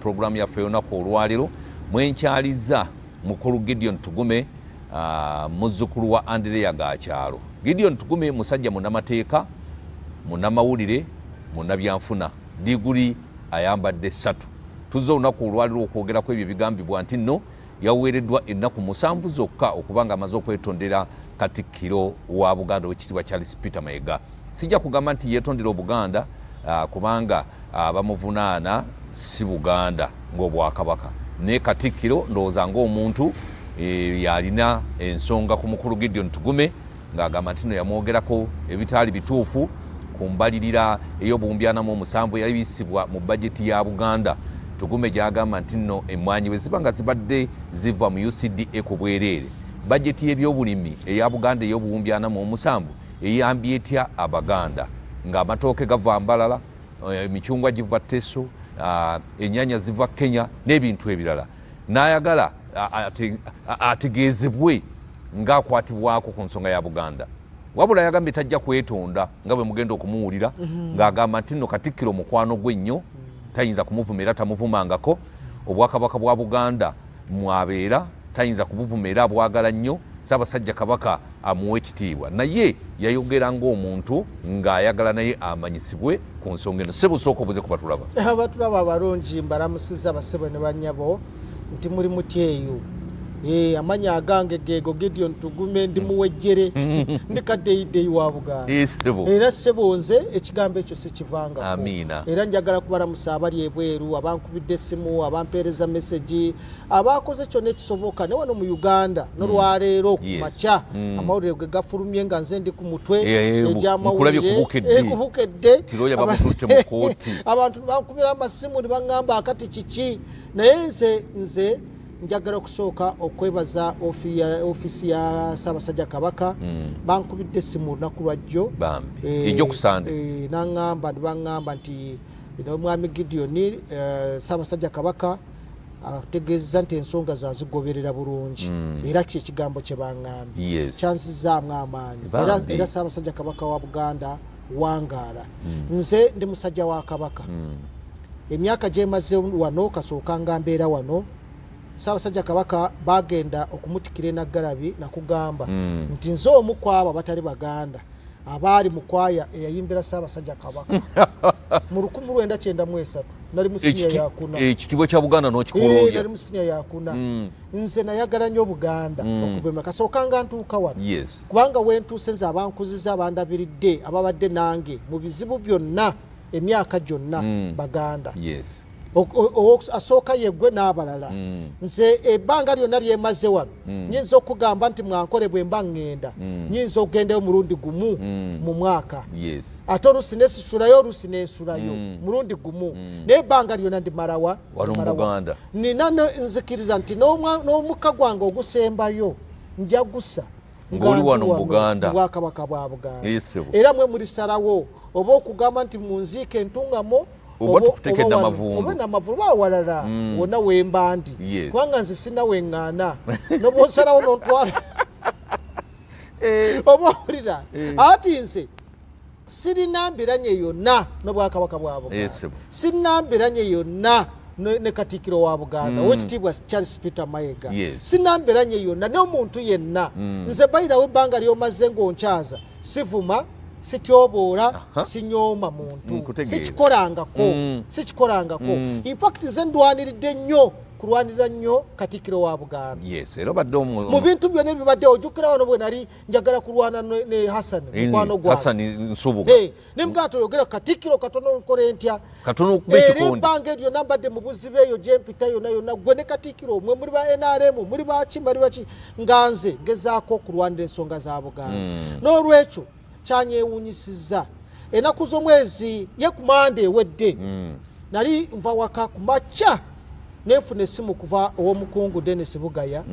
Puroguramu yaffe y'olunaku olwaleero mwenkyalizza mukulu Gideon Tugume, muzzukulu wa Andereya Gakyalo. Gideon Tugume musajja munnamateeka, munnamawulire, munnabyanfuna, diguli ayambadde ssatu. Tuzze olunaku olwaleero okwogerako ebyo ebigambibwa nti nno yaweereddwa ennaku 7 zokka okuba nga amaze okwetondera Katikkiro wa Buganda, Owekitiibwa Charles Peter Mayiga. Sijja kugamba nti yeetondera Obuganda, kubanga abamuvunaana si Buganda ng'Obwakabaka, naye Katikkiro ndowooza ng'omuntu yalina ensonga ku mukulu Gideon Tugume, ng'agamba nti no yamwogerako ebitaali bituufu ku mbalirira ey'obuwumbi 47 eyayisibwa mu bajeti ya Buganda. Tugume gy'agamba nti nno emmwanyi bwe ziba nga zibadde ziva mu UCDA ku bwereere, bajeti y'ebyobulimi eya Buganda ey'obuwumbi 47 eyambye etya Abaganda, ng'amatooke gava Mbalala, emicungwa giva Teso, ennyanya ziva Kenya n'ebintu ebirala. N'ayagala ategeezebwe ng'akwatibwako ku nsonga ya Buganda. Wabula yagambye tajja kwetonda, nga bwe mugenda okumuwulira ng'agamba nti nno Katikkiro mukwano gwe nnyo, tayinza kumuvuma era tamuvumangako. Obwakabaka bwa Buganda mwabeera tayinza kubuvuma era abwagala nnyo. Ssaabasajja Kabaka amuwa ekitiibwa, naye yayogera ng'omuntu ng'ayagala naye amanyisibwe ku nsonga eno. Sebusooka obuze kuba tulaba. Abatulaba abalungi, mbalamusiza basebo ne banyabo nti muli mutyeyo. Amanya agange geego Gideon Tugume, ndi muwejjere, ndi kaddeyideyi wa Buganda. Era ssebo, nze ekigambo ekyo sikivangako. Amiina. Era njagala kubalamusa abali ebweru, abankubidde essimu, abampeereza mesegi, abakoze kyonna ekisoboka. Ne wano mu Uganda nolwaleero ku makya amawulire ge gafulumye nga nze ndi ku mutwe nkulabye ku Bukedde. Ku Bukedde. Nti lawyer bamututte mu kooti. Abantu bankubira amasimu ne baŋŋamba, akati kiki? Naye nze njagala okusooka okwebaza ofiisi ya Ssaabasajja Kabaka. Bankubidde essimu olunaku lwajjo. Bambi. Ejjo ku Sande. Naŋŋamba, ne baŋŋamba nti omwami Gideon, Ssaabasajja Kabaka ategeezeza nti ensonga zazigoberera bulungi. Era kyekigambo kye baŋŋambye kyanzizaamu amaanyi. Era Ssaabasajja Kabaka wa Buganda wangaala. Nze ndi musajja wa Kabaka. Emyaka gyemaze wano, kasooka nga mbeera wano, Ssaabasajja Kabaka bagenda okumutikira enaggalabi, nakugamba nti nze omu ku abo abatali Baganda abaali mu kwaya eyayimbira Ssaabasajja Kabaka mu 1993. Nali mu siniya yakuna. Ekitiibwa kya Buganda n'okikola. Nali mu siniya yakuna. Nze nayagala nnyo Obuganda okuva ema kasooka nga ntuuka wano, kubanga wentuuse nze abankuziza, abandabiridde, ababadde nange mu bizibu byonna emyaka gyonna, Baganda. Asooka yeggwe n'abalala. Nze ebbanga lyonna lyemaze wano, nyinza okugamba nti mwankole bwe mba ŋŋenda, nyinza okugendayo mulundi gumu mu mwaka. Ate oluusi nesisulayo, oluusi nensulayo mulundi gumu, naye ebbanga lyonna ndimalawa. Wano mu Buganda. Nina nzikiriza nti n'omukka gwange ogusembayo njagusa Ng'oli wano mu Buganda. Bwakabaka bwa Buganda. Yes, sebo. Era mwe mulisalawo oba okugamba nti munziika entungamo Oba tukuteeke Namavundu. Oba Namavundu oba awalala wonna wemba ndi, kubanga nze sina weŋŋaana nobwosalawo nontwala, oba owulira ati nze sirina mbiranye yonna n'Obwakabaka bwa Buganda. Yes, sebo. Sirina mbiranye yonna ne Katikkiro wa Buganda, Owekitiibwa Charles Peter Mayiga. Sirina mbiranye yonna n'omuntu yenna. Nze bayirawo ebbanga lyomaze ng'onkyaza, sivuma, sityoboola, sinyooma muntu. Nkutegeera. Sikikolangako. Sikikolangako. Infact nze ndwaniridde nnyo, kulwanirira nnyo Katikkiro wa Buganda. Yes, era obadde mu bintu byonna ebibadde. Ojjukira wano bwe nali njagala kulwana ne Hassan, mukwano gwange. Hassan Nsubuga. Ne mugamba toyogera Katikkiro, katono nkole ntya? Katono okuba Era ekikonde. ebbanga eryo nambadde mu buzibu eyo gyempita yonna yonna, gwe ne Katikkiro mwe muli ba NRM, muli baki, muli baki, nga nze ngezaako okulwanira ensonga za Buganda. N'olwekyo kyanyewuunyisizza ennaku z'omwezi ye ku Mande ewedde, nali nva waka ku makya, nenfuna essimu kuva ow'omukungu Denis Bugaya,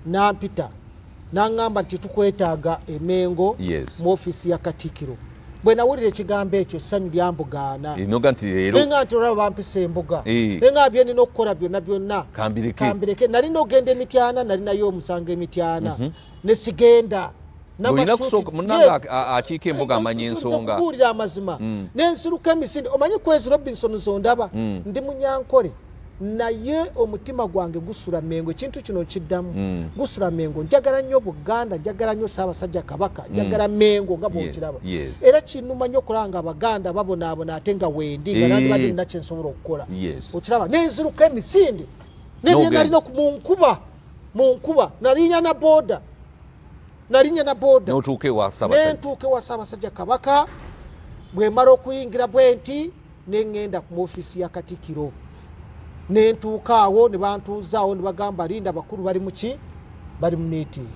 nampita naŋŋamba nti tukwetaaga emengo mu ofiisi ya Katikkiro. Bwe nawulira ekigambo ekyo, essanyu lyambugaana. Inoga nti leero. Nenga nti olaba bampisa embuga. Nenga byenina okukola byonna byonna Kambireke. Kambireke. Nalina okugenda Emityana, nalinayo omusango Emityana, nesigenda. Olina kusooka munange akiika embuga amanya ensonga. Kubuulira amazima, nensiruka emisinde. Omanyi Kwezi Robinson zondaba, ndi Munyankole. Naye omutima gwange gusula Mengo, ekintu kino nkiddamu. Gusula Mengo. Njagala nnyo Buganda, njagala nnyo Ssaabasajja Kabaka, njagala Mengo nga bwokiraba. Era kinuma nnyo okulaba nga Abaganda babonaabona ate nga wendi nga nandibadde nina kyensobola okukola. Okiraba, nenziruka emisinde nebyenalina munkuba, munkuba nalinya na boda, nalinya na boda nentuuka ewa Ssaabasajja Kabaka. Bwemala okuyingira bwenti, neŋŋenda ku ofiisi ya Katikiro, nentuuka awo ne bantuuzaawo ne bagamba, linda, abakulu bali muki, bali mu meeting.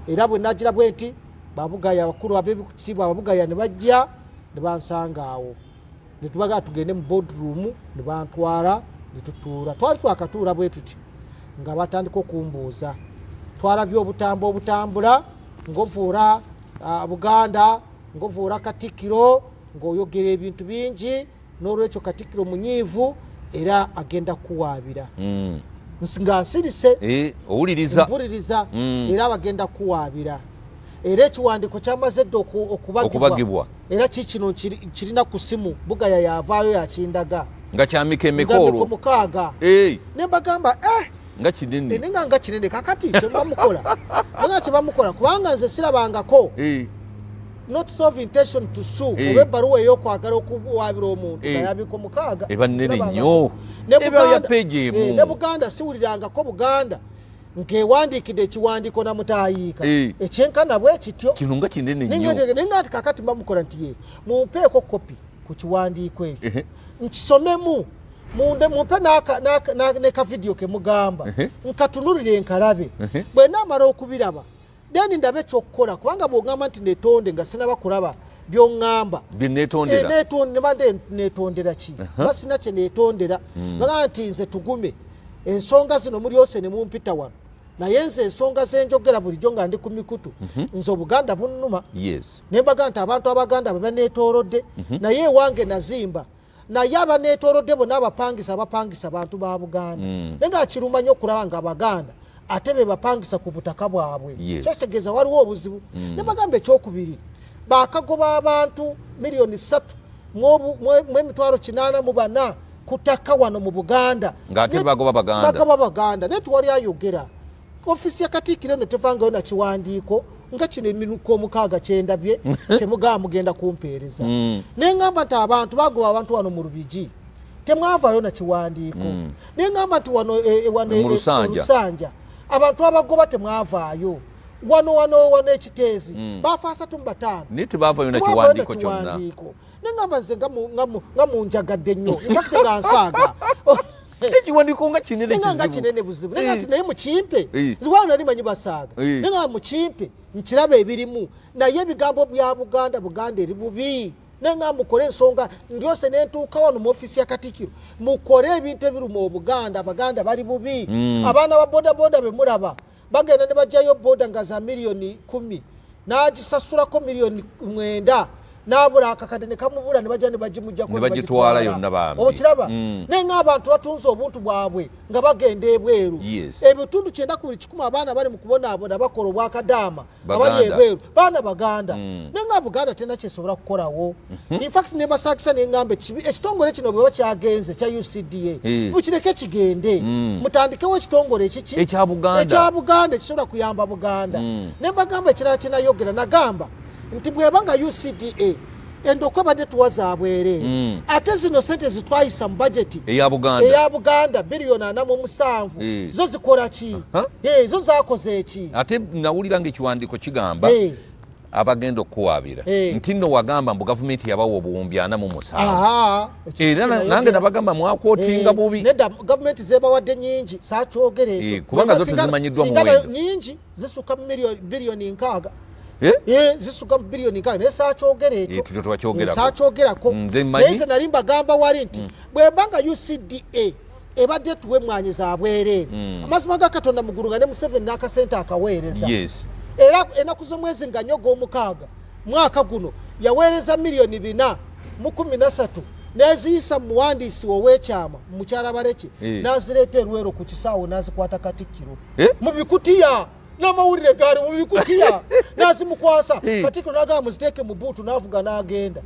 Era bwe nagira bwe nti, babugaya, abakulu ab'ebitiibwa ababugaya ne bajja ne bansanga awo, ne tubagaa tugende mu boardroom, ne bantwala ne tutuula. Twali twakatuula bwe tuti nga batandika okumbuuza, twalabye obutambo obutambula ng'ovuula Buganda, ng'ovuula Katikkiro, ng'oyogera ebintu bingi, n'olwekyo Katikkiro munyiivu era agenda kuwaabira. Nga nsirise. Eh, owuliriza. Mpuliriza. Era bagenda kuwaabira, era ekiwandiiko kyamaze dda okubagibwa. Okubagibwa. Era kikino kirina ku simu, Bugaya yavaayo yakindaga. Nga kyamika emeka? Nga miko olwo 6. Ne mbagamba, eh, nga kinene. Nenga nga kinene. Kakati kyebamukola, nga kyebamukola, kubanga nze sirabangako notice of intention to sue oba ebbaluwa ey'okwagala okuwaabira omuntu nga yabiko 6. Eba nnene Sirabangako. nnyo. Ne Eba ya Buganda page emu. Ne Buganda siwulirangako Buganda ng'ewandiikidde ekiwandiiko namutaayiika ekyenkana bwe kityo. Kino nga kinene nnyo. Nenga nti kakati bamukola nti ye mumpeeko kopi ku kiwandiiko ekyo, nkisomemu, munde mumpe ne kavidiyo kemugamba, nkatunulire nkalabe. Bwe naamala okubiraba, then ndabe ekyokukola, kubanga bw'ogamba nti netonde nga sinaba kulaba by'oŋŋamba. Bye neetondera. Eh, neba netondera ki? Ba sina kye netondera. Bagamba nti nze Tugume, ensonga zino mulyose ne mumpita wano, naye nze ensonga zenjogera bulijjo nga ndi ku mikutu, nze Obuganda bunnuma. Ne mbaga nti abantu Abaganda babaneetoolodde, naye ewange nazimba, naye abaneetoolodde bonna abapangisa, abapangisa bantu ba Buganda. Naye nga kiruma nnyo okulaba nga Abaganda ate be bapangisa ku butaka bwabwe. Kyekitegeeza waliwo obuzibu. Ne bagamba ekyokubiri, bakagoba abantu 3 miliyoni mu 884,000 ku ttaka wano mu Buganda. Ng'ate bagoba Baganda. Bagoba Baganda, naye tewali ayogera. Ofiisi ya Katikkiro eno tevangayo na kiwandiiko nga kino eminuko 6 kyendabye kyemugamba mugenda kumpeereza. Neŋŋamba nti abantu bagoba abantu wano mu Lubigi, temwavaayo na kiwandiiko. Neŋŋamba nti wano wano Mu Lusanja. Lusanja abantu abagoba temwavaayo. Wano wano wano Ekiteezi bafa 35. Naye tebaavayo na Temwavaayo na kiwandiiko kyonna. kiwandiiko. Neŋŋamba nze nga munjagadde nnyo, infact nga nsaaga. Ekiwandiiko nga kinene. Nenga nga kizibu. Kinene buzibu. Nenga nti naye mukimpe. Nziwana nali manyi basaaga. Nenga mukimpe nkiraba ebirimu, naye ebigambo bya Buganda, Buganda eri bubi. Nenga mukole ensonga ndyose nentuuka wano mu ofiisi ya Katikiro, mukole ebintu ebiruma Obuganda. Abaganda bali bubi. Abaana ba bodaboda bemulaba bagenda ne bajjayo boda nga za miliyoni 10, n'agisasulako miliyoni 9, n'abula akakadde ne kamubula, ne bajja ne bagimuggyako. Ne bagitwala yonna bambi. Okiraba? Naye ng'abantu batunze obuntu bwabwe nga bagenda ebweru. Ebitundu 90 ku buli 100 abaana bali mu kubonaabona bakola obwakadaama abali Baganda. ebweru baana Baganda. Naye nga Buganda terina kyesobola kukolawo. Infact nebasakisa neŋŋamba ekitongole kino bwe bakyagenze kya UCDA, mukireke kigende, mutandikewo ekitongole ekiki? Ekya Buganda. Ekya Buganda ekisobola kuyamba Buganda. Ne mbagamba ekirala kyenayogera, nagamba nti bweba nga UCDA endokwa ebadde tuwa za bwereere, ate zino sente zitwayisa mu bajeti eya Buganda, eya Buganda biliyoni 47, zo zikola ki? Zo zakoze eki? Ate nawulira ngaekiwandiiko kigamba abagenda okukuwaabira nti nno wagamba mbu gavumenti yabawa obuwumbi 47. Aha, ekyo si Era kyenayogera. Nange nabagamba mwakwotinga bubi. Nedda, gavumenti zebawadde nyingi, sakyogera ekyo. Kubanga zo tezimanyiddwa muwendo. Nyingi zisuka mu biliyoni 60. Eh? Zisuka mu biliyoni 60, naye sakyogera ekyo. Tutyo twakyogerako. Sakyogerako. Nze mmanyi. Naye nze nali mbagamba wali nti bwemba nga UCDA ebadde tuwa emwanyi za bwereere, amazima ga Katonda mugulu nga ne Museveni n'akasente akaweereza. Era ennaku z'omwezi nga nnyo g'omukaaga mwaka guno yaweereza miliyoni 413 n'eziyisa mu muwandiisi ow'ekyama mukyala Bareki, n'azireeta erwero ku kisaawe n'azikwata Katikkiro mu bikutiya, n'amawulire gaali mu bikutiya, n'azimukwasa. Katikkiro n'agamba muziteeke mu buutu, n'avuga n'agenda.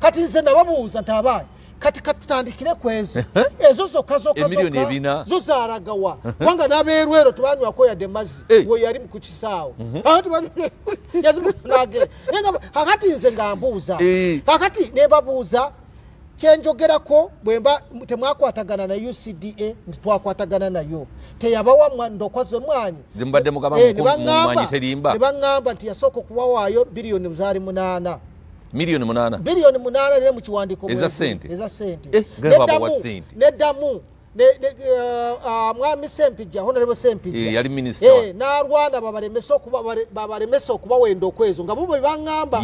Kati nze nababuuza nti abaanyi, kati katutandikire ku ezo ezo zokka zokka zokka zo zalagawa? Kubanga n'abeerwero tebanywako yadde mazzi we yali ku kisaawe. Kakati nze nga mbuuza, kakati nebabuuza kyenjogerako, bwemba temwakwatagana na UCDA, nti twakwatagana nayo, teyabawa ndokwa zemwanyi. Ne baŋŋamba nti yasooka okubawaayo biliyoni zaali 8. Miliyoni 8? Biliyoni 8, nere mu kiwandiiko. Eza sente? Eza sente. Neddamu mwami Sempijja, Honorable Sempijja. Yali minisita. N'alwana babalemese okubawa endokwa ezo nga bo bwe baŋŋamba.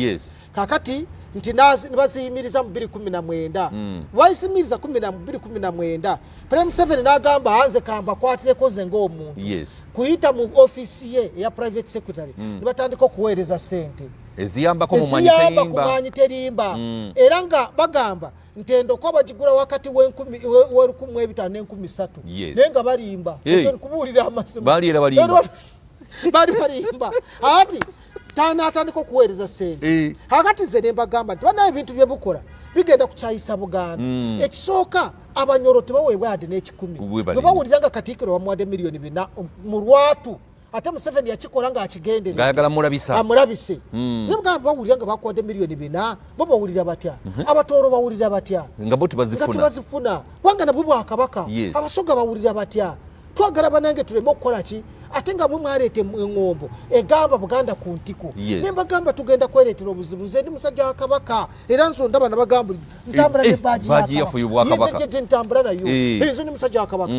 Kakati nti baziyimiriza mu 2019. Baziyimiriza 2019, President Museveni n'agamba, anze kambakwatireko nze ng'omuntu, kuyita mu ofiisi ye eya private secretary, ne batandika okuweereza sente eziyambako mu Mwanyi Terimba. Era nga bagamba nti endokwa bagigula wakati w'e1500 n'e3000, naye nga balimba. Ekyo nkubuulira amazima, baali balimba. Ati tanatandika okuweereza sente. Akati nze ne mbagamba nti banaye, ebintu bye bukola bigenda kukyayisa Buganda. Ekisooka, Abanyoro tebaweebwa yadde n'ekikumi. Bwe bawulira nga Katikkiro bamuwadde miliyoni 4 mu lwatu, ate Museveni yakikola ng'akigenderera, ayagala mulabisa, amulabise. Naye bugamba bawulira nga bakuwadde miliyoni 4, bo bawulira batya? Abatooro bawulira batya? Nga bo tebazifuna, kubanga nabwe bwakabaka. Abasoga bawulira batya? Twagala banange tuleme okukola ki, ate nga mwe mwaleeta eŋŋombo egamba Buganda ku ntiko. Ne mbagamba tugenda kwereetera obuzibu. Nze ndi musajja wa Kabaka, era nze ondaba nabagamba ntambula ne badge yakabaka, ntambula nayo. Nze ndi musajja wa Kabaka.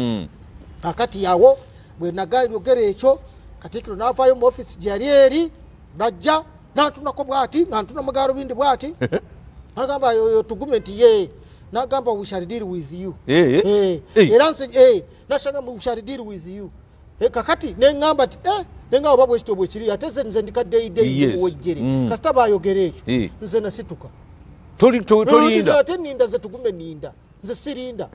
Akati yawo bwe nagayogera ekyo, Katikkiro n'avaayo mu ofisi gye yali eri, najja nantunako bwati nga ntuna mugalubindi bwati, agamba, "Oyo Tugume?" Nti, "Ye." Nagamba, "We shall deal with you." Era nze nasanga, "We shall deal with you." Kakati neŋŋamba nti neŋŋamba oba bwekityo bwekiri, ate nze ndi kaddeyideyi muwejjere. Kasita bayogera ekyo, nze nasituka. Tolinda. Ate ninda ze Tugume? Ninda nze sirinda.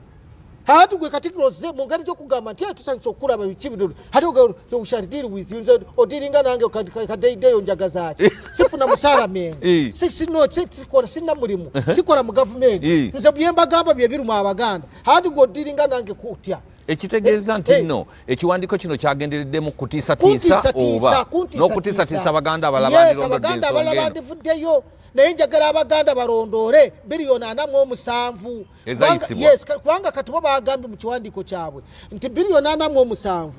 Ati gwe Katikiro ozze mu ngeri gyokugamba nti tusanyusa okukulaba, biki bino, ate we shall deal with you. Nze odiringa nange kadeideyo njagazaki? Sifuna musaala mengo, sina mulimu, sikola mu gavumenti. Nze byembagamba byebiruma Abaganda, ati gwe odiringa nange kutya? Ekitegeeza nti nno ekiwandiiko kino kyagendereddemu kutiisatiisa oba n'okutiisatiisa Abaganda abalala bandivuddeyo. Naye njagala Abaganda balondoole biliyoni 47, kubanga kati bo bagambye mu kiwandiiko kyabwe nti biliyoni 47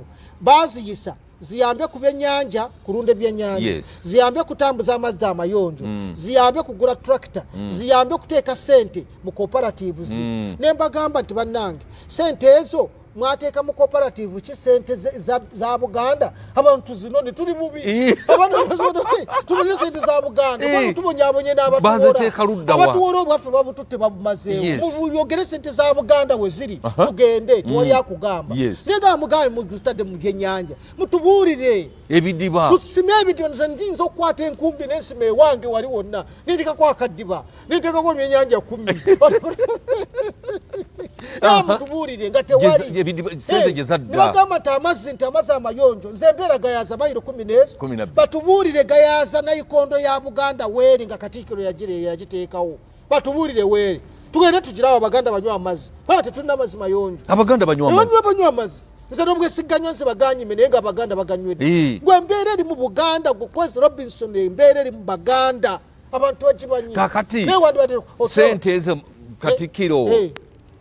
baziyisa ziyambe ku byenyanja, kulunda ebyenyanja, ziyambe kutambuza amazzi amayonjo, ziyambe kugula tractor, ziyambe kuteeka sente mu cooperatives. Nembagamba nti bannange, sente ezo mwateeka mu cooperative ki? Sente za Buganda, abantu zino ne tuli bubi, tunone sente za Buganda, tubonyabonye n'abatuwola, obwaffe babututte, babumazeewo. Muyogere sente za Buganda we ziri, tugende, tewali akugamba. Naye nga mugambe muzitadde mu byenyanja, mutubuulire ebidiba, tusime ebidiba. Nze ndiyinza okukwata enkumbi nensima ewange wali wonna, nindikako akadiba, nintekako ebyenyanja 10. Mutubuulire nga tewali. Nibagamba nti amazzi, nti amazzi amayonjo, nze embeera Gayaza mayiro 10 nezo, batubuulire Gayaza nayikondo ya Buganda weeri nga Katiikiro yagiteekawo, batubuulire weeri, tugende tugirawo, Abaganda banywa amazzi, kubanga tetulina amazzi mayonjo. Abaganda banywa amazzi. Nze nobwesiganywa nze baganyime, naye nga Abaganda baganywedde. Gwe embeera eri mu Buganda, gwe Robinson, embeera eri mu Baganda abantu bagimanyi. Kakati sente ezo Katikiro,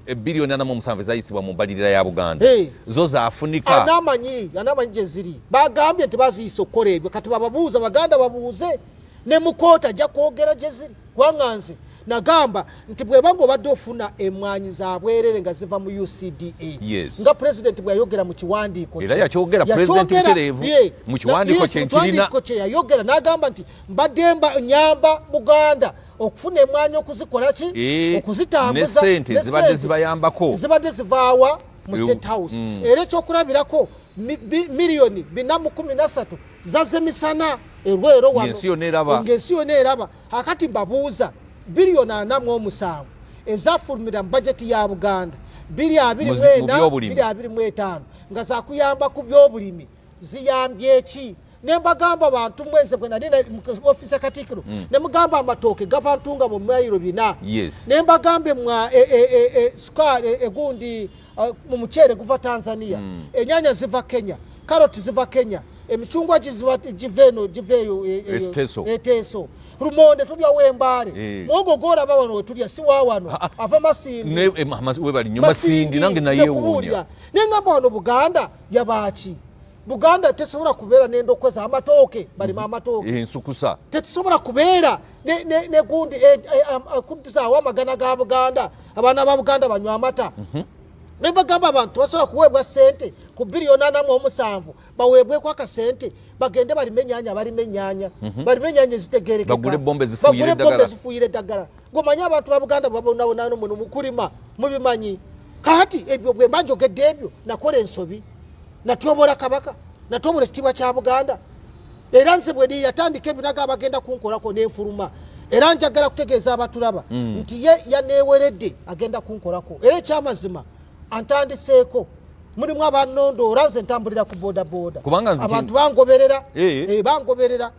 ebiliyoni 47 ezayisibwa mu mbalirira ya Buganda, zo zafunika? Anamanyi, anamanyi gye ziri. Bagambye nti baziyisa okukola ebyo. Kati bababuuza, Baganda babuuze ne mukoota, ajja kwogera gye ziri. Kubanga nze nagamba nti bwebanga obadde ofuna emwanyi za bwerere nga ziva mu UCDA, nga Pulezidenti bwe yayogera mu kiwandiiko, era yakyogera Pulezidenti butereevu mu kiwandiiko kye kye yayogera, n'agamba nti mbadde nyamba Buganda okufuna emwanyi, okuzikola ki, okuzitambuza. Sente zibadde zibayambako. Zibadde zivaawa mu State House. Era ekyokulabirako, miliyoni 413 zazze misana erwero wano ng'ensi yonna eraba. Akati mbabuuza, biliyoni 47 ezafulumira mu bajeti ya Buganda 2024, 2025, nga zakuyamba ku byobulimi, ziyambye ki? Nembagamba bantu mwenze bwe nali mu ofiisi ya Katikkiro, nemugamba amatooke gava Ntunga mu mayiro 4. Nembagambye mwa sukaali, egundi mu muceere guva Tanzania, enyanya ziva Kenya, karoti ziva Kenya, emicungwa giva eno, giva eyo Eteso. Eteso. Lumonde tulya w'Embaale. Muwogo gwolaba wano wetulya si wa wano, ava Masindi. Webali nnyo Masindi, nange nayeewuunya. Nze nengamba wano Buganda yabaaki? Buganda tesobola kubeera n'endokwe z'amatooke, balima amatooke. Ensukusa. Tetusobola kubeera ne gundi kuddizaawo amagana ga Buganda, abaana ba Buganda banywa amata. Ne bagamba abantu basobola kuweebwa ssente ku biliyoni 47, baweebweko akasente bagende balime ennyanya, balime ennyanya, balime ennyanya ezitegerekeka. Bagule bombe zifuuyira Bagule eddagala. bombe zifuuyira eddagala. Gwemanyi abantu ba Buganda babonabona muno mu kulima, mubimanyi. Kaati ebyo bwe mba njogedde ebyo, nakola ensobi, natyobola Kabaka, natyobola ekitiibwa kya Buganda. Era nze bwe yatandika ebyo naga abagenda kunkolako nenfuluma. Era njagala kutegeeza abatulaba nti ye yaneeweredde agenda kunkolako, era ekyamazima antandiseeko. Mulimu abanondoora, nze ntambulira ku bodaboda. Kubanga nze Abantu bangoberera. Bangoberera.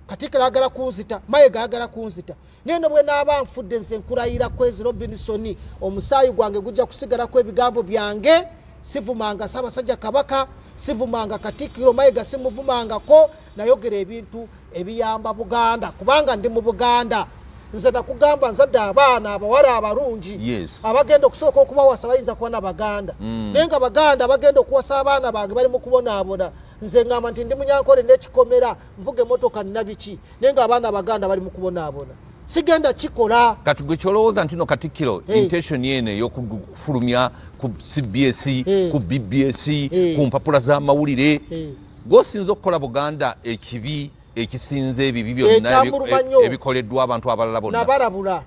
Katikkiro ayagala kunzita, Mayiga ayagala kunzita. Naye no bwe naaba nfudde, nze nkulayira Kwezi Robinson, omusaayi gwange gujja kusigalako ebigambo byange. Sivumanga Ssaabasajja Kabaka, sivumanga Katikkiro Mayiga, simuvumangako. Nayogera ebintu ebiyamba Buganda kubanga ndi mu Buganda. Nze nakugamba nzadde abaana abawala abalungi. Abagenda okusooka okubawasa bayinza kuba nabaganda, naye nga baganda abagenda okuwasa abaana bange bali mu kubonaabona. Nze ngamba nti ndi Munyankole n'ekikomera, nvuga emotoka, nina biki, naye nga abaana abaganda bali mu kubonaabona. Sigenda kikola. Kati gwe kyolowooza nti no Katikkiro intention yene ey'okufulumya ku CBS, ku BBS, ku mpapula z'amawulire, gwosinza okukola Buganda ekibi ekisinza ebibi byonna Ekyamuluma nnyo. ebikoleddwa abantu abalala bonna? Nabalabula.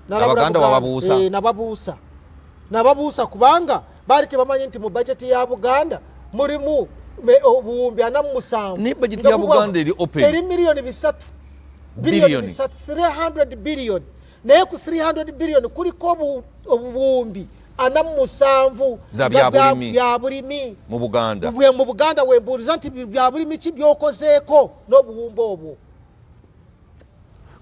Nalabula Abaganda. Buganda. Wababuusa? Nababuusa, nababuusa kubanga baali tebamanyi nti mu bajeti ya Buganda mulimu obuwumbi 47. Naye bajeti Nga ya Buganda eri open. Eri miliyoni 300, biliyoni Biliyoni. 300, 300 billion. Naye ku 300 billion kuliko obuwumbi 47 Za nga byabulimi. bya bulimi. Mu Buganda. Bwe mu Buganda wembuuliza nti byabulimi ki byokozeeko n'obuwumbi obwo?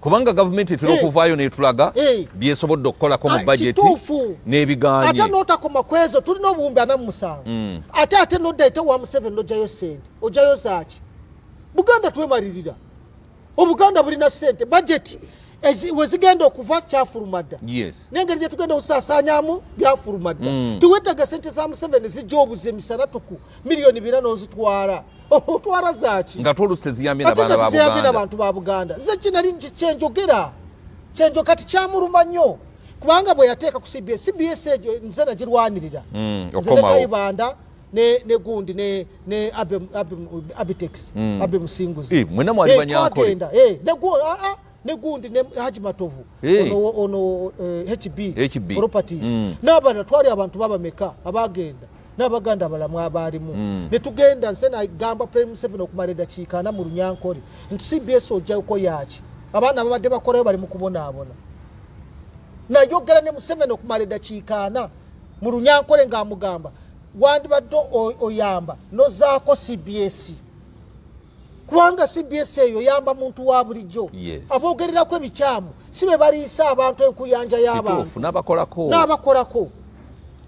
Kubanga gavumenti etera okuvaayo netulaga byesobodde okukolako mu Ah, bajeti kituufu. n'ebiganye. Ate notakoma kwezo, tulina obuwumbi 47. Ate nodda ete wa Museveni nojjayo sente, ojjayo zaaki? Buganda twemalirira, Obuganda bulina sente. Bajeti wezigenda okuva kyafuluma dda. Nengeri gyetugenda okusaasaanyamu byafuluma dda. Tiwetaaga sente za Museveni zijja obuzi emisana tuku, miliyoni 4 n'ozitwala, otwala zaaki? Nga twolusi teziyambye Ate nabaana nga ba teziyambye Buganda. n'abantu ba Buganda. Nze kinali kyenjogera kyenjo kati kyamuluma nnyo kubanga bwe yateeka ku CBS, CBS egyo nze nagirwanirira. Nze ne Okomawo. Kayibanda ne gundi ne Abitex, Abe Musinguzi. Mwenna mwali Banyankole. Twagenda. Ne gundi ne Haji Matovu. Ono HB, HB. Properties. N'abalala twali abantu babameka abagenda n'abaganda abalamu abaalimu. Ne tugenda, nze nagamba President Museveni okumala eddakiika 40 mu Lunyankole nti CBS ojjako yaaki? Abaana babadde bakolayo bali mu kubonaabona. Nayogera ne Museveni okumala eddakiika 40 mu Lunyankole ng'amugamba wandibadde oyamba nozaako CBS kubanga CBS eyo yamba muntu wa bulijjo. Aboogererako ebikyamu si be baliisa abantu enkuyanja y'abantu. Kituufu, n'abakolako. N'abakolako.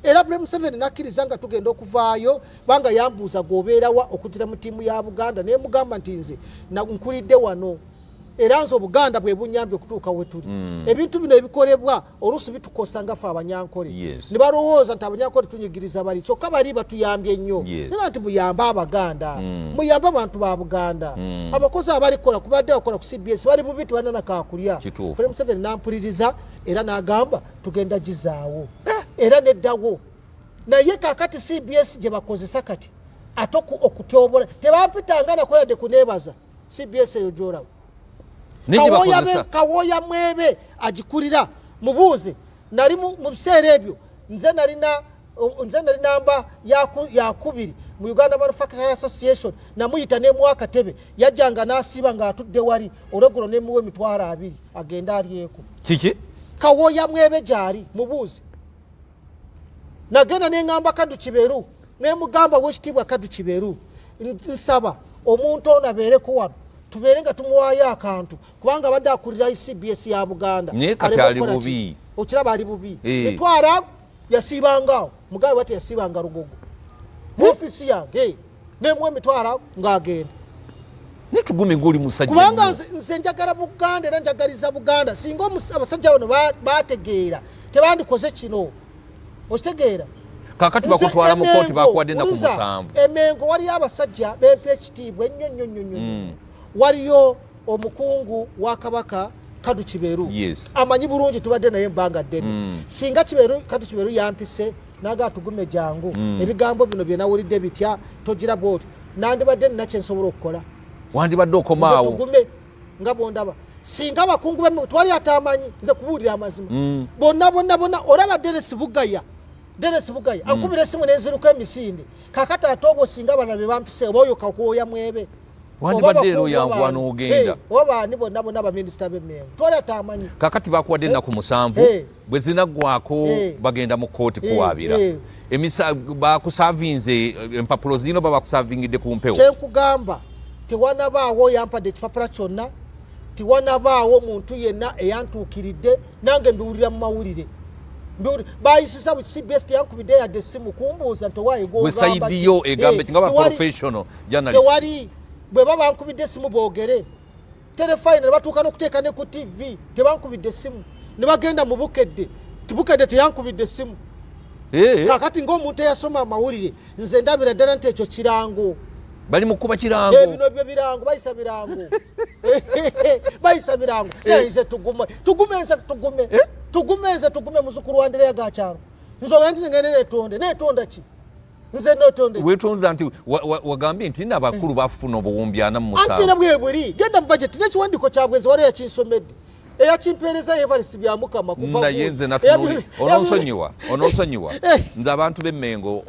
Era President Museveni nakkiriza nga tugenda okuvaayo, banga yambuuza gwobeerawa okugira mu ttiimu ya Buganda, naye mugamba nti nze nkulidde wano era nze Obuganda bwe bunyambye okutuuka we tuli. Ebintu bino ebikolebwa oluusi bitukosa nga ffe Abanyankole. Ne balowooza nti Abanyankole tunyigiriza bali, kyokka bali batuyambye nnyo. Naye nti muyambe Abaganda, muyambe abantu ba Buganda. Abakozi abalikola kubadde bakola ku CBS bali bubi, tebalina nakakulya. President Museveni nampuliriza era n'agamba tugenda gizaawo era neddawo. Naye kakati CBS gye bakozesa kati ate okutyobola tebampitanga nako yadde kuneebaza. CBS eyo gyolaba Naye gye bakozesa. Kawooya Mwebe agikulira mubuuze. Nali mu biseera ebyo nze nali namba yakubiri mu Uganda Manufacturing Association. Namuyita nemuwa akatebe, yajjanga n'asiiba ng'atudde wali olweggulo, nemuwa 20,000 agende alyeko. Kiki? Kawooya Mwebe gyali mubuuze. Nagenda neŋŋamba Kadu Kiberu, nemugamba wekitiibwa Kadu Kiberu, nsaba Omuntu ono abeereko wano, tubeere nga tumuwaayo akantu, kubanga abadde akulira ICBS ya Buganda. Naye kati Aleme ali okukola bubi. ki? Okiraba, ali bubi. Eh. Mitwalo yasiibangaawo mugabe bati yasiibanga Lugogo mu ofiisi yange, nemuwa emitwalo ng'agenda. Naye Tugume, ngaoli musajja Kubanga nnyo. nze njagala Buganda era njagaliza Buganda. Singa abasajja bano bategeera, tebandikoze kino, okitegeera? Kakati Nze bakutwala mu kooti, Emengo, bakuwadde ennaku wuliriza, 7. Emengo waliyo abasajja bempa ekitiibwa ennyo nnyo nnyo nnyo. Waliyo omukungu wa Kabaka Kadu Kiberu. Amanyi bulungi, tubadde naye ebbanga ddene. Singa Kiberu, Kadu Kiberu yampise naga, "Tugume, jangu, ebigambo bino byenawulidde bitya, togira bwotyo," nandibadde nina kyensobola okukola. Wandibadde Nze okomaawo. Tugume nga bwondaba, singa abakungu be twali atamanyi, nze kubuulira amazima, bonna bonna bonna olaba Denis Bugaya, Denis Bugaya ankubira esimu nenziruka emisinde. Kakati ate obwo singa bana be bampise, oba oyo kakwoya mwebe. Wandibadde Oba era abakungu oyanguwa abaani. n'ogenda. Eh, oba baani bonna bonna baminisita b'Emmengo twali atamanyi. Kakati bakuwadde ennaku 7. Bwe zinaggwako, bagenda mu kooti kuwaabira. Emisa bakusavinze empapulo zino, oba bakusavingidde ku mpewo? Kyenkugamba, tewanabaawo yampadde ekipapula kyonna, tewanabaawo muntu yenna eyantuukiridde. Nange mbiwulira mu mawulire. Bayisisa bu CBS, teyankubidde yadde essimu kumbuuza nti owaaye Gwe side yo egamba nga ba professional journalist. Tewali. Bwe baba bankubidde essimu boogere terefayina, ne batuuka n'okuteeka ne ku TV, tebankubidde essimu. Ne bagenda mu Bukedde, Bukedde teyankubidde essimu. Kakati ng'omuntu eyasoma amawulire, nze ndabira ddala nti ekyo kirango. Bali mu kuba kirango. Bino byo birango, bayisa birango, bayisa birango. Naye nze Tugume, Tugume, nze Tugume, Tugume, nze Tugume, muzukulu wa Andereya Gakyalo. Nze oga nti ngende netonde, netonda ki? Nze netonde ki? Wetonza nti wagambye nti nno abakulu bafuna obuwumbi ana mu Anti era musanvu. bwe buli genda mu bajeti n'ekiwandiiko kyabwe, nze wali yakinsomedde, eyakimpeereza Evarist Byamukama kuva Naye nze natunuli, ononsonyiwa, ononsonyiwa. Nze abantu b'Emmengo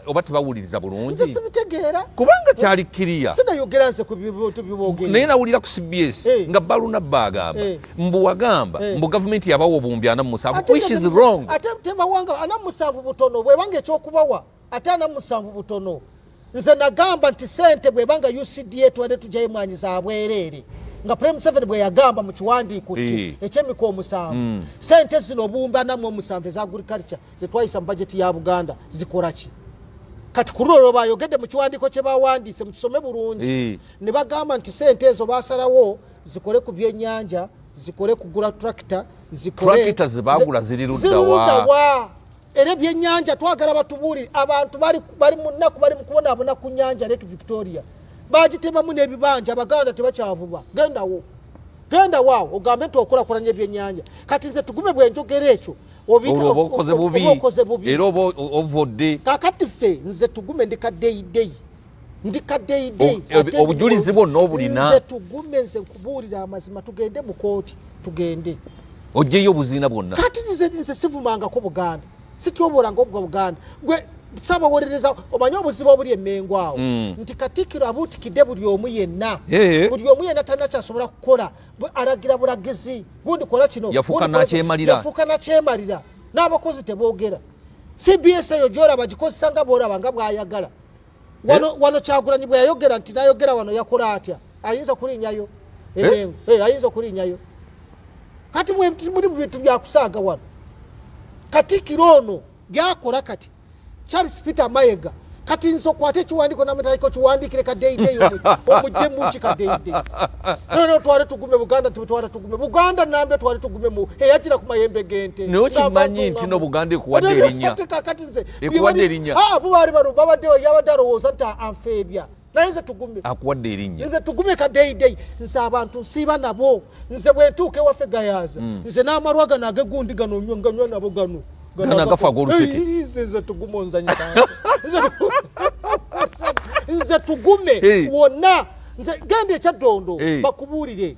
oba tebawuliriza Nze bulungi, sibitegeera. Kubanga kyali kiriya. Sinayogera nze ku bintu bibogere. Naye nawulira ku CBS nga Balunabba agamba mbu wagamba mbu gavumenti yabawa obuwumbi 47, Ate which is wrong. Ate tebawanga 47, butono. Bwebanga ekyokubawa, ate 47 butono. Nze nagamba nti sente bwebanga UCDA tubadde tujjayo emwanyi za bwereere, nga President Museveni bwe yagamba mu kiwandiiko kye ekyemiko 7, sente zino obuwumbi 47 eza agriculture zetwayisa mu bajeti ya Buganda zikola ki? Kati ku lulwo bayogedde mu kiwandiiko kye bawandiise, mukisome bulungi, ne bagamba nti sente ezo basalawo zikole ku byennyanja, zikole kugula tractor, zikole Tractor zebagula ziri ludda Ziri wa? ludda wa? Era ebyennyanja twagala batubuulire. Abantu bali mu nnaku, bali mu kubonaabona ku nnyanja Lake Victoria, bagitemamu n'ebibanja, Abaganda tebakyavuba. Gendawo, genda waawo ogambe nti okulakulanya ebyennyanja. Kati nze Tugume bwe njogera ekyo, Olwo oba okoze bubi. Oba okoze bubi. Era oba ovodde. Kakati ffe, nze Tugume ndi kaddeyideyi, ndi kaddeyideyi. Obujulizi bwonna obulina. Nze Tugume, nze nkubuulira amazima, tugende mu kooti, tugende. Ogyeyo obuziina bwonna. Kati nze sivumangako Buganda, sityobolanga obwa Buganda. Gwe saabawolereza, omanye obuzibu obuli Emmengo awo, nti Katikkiro abuutikidde buli omu yenna. Buli omu yenna talina kyasobola kukola. Alagira bulagizi, gundi kola kino, Yafuuka gundi kola kino. nakyemalira. Yafuuka nakyemalira, n'abakozi teboogera. CBS eyo gyolaba gikozesa nga bwolaba nga bwayagala. Wano Kyagulanyi bwe yayogera nti nayogera wano, yakola atya? Ayinza kulinyayo Emengo? Eh, ayinza okulinyayo? Kati muli mu bintu byakusaaga wano. Katikkiro ono byakola kati Charles Peter Mayega, kati nze okwate ekiwandiiko namutaliko kiwandiikire kadeideyi, omugyemuki kadeideyi nono, twale Tugume Buganda, twale Tugume Buganda nambe, twale Tugume mu eyagira ku mayembe g'ente. Naye okimanyi nti no Buganda ekuwadde erinnya. Kakati nze Ekuwadde erinnya. Ah, bo baali bano babadde, yabadde alowooza nti anfeebya, naye nze Tugume Akuwadde erinnya. Nze Tugume kadeideyi, nze abantu nsiiba nabo. Nze bwentuuka ewaffe Gayaza, nze n'amalwa gano agegundi gano nganywa nabo gano. Gano agafa ag'oluseke. Nze Tugume onzanyisa. Nze Tugume wonna nze genda ekyaddondo bakubuulire,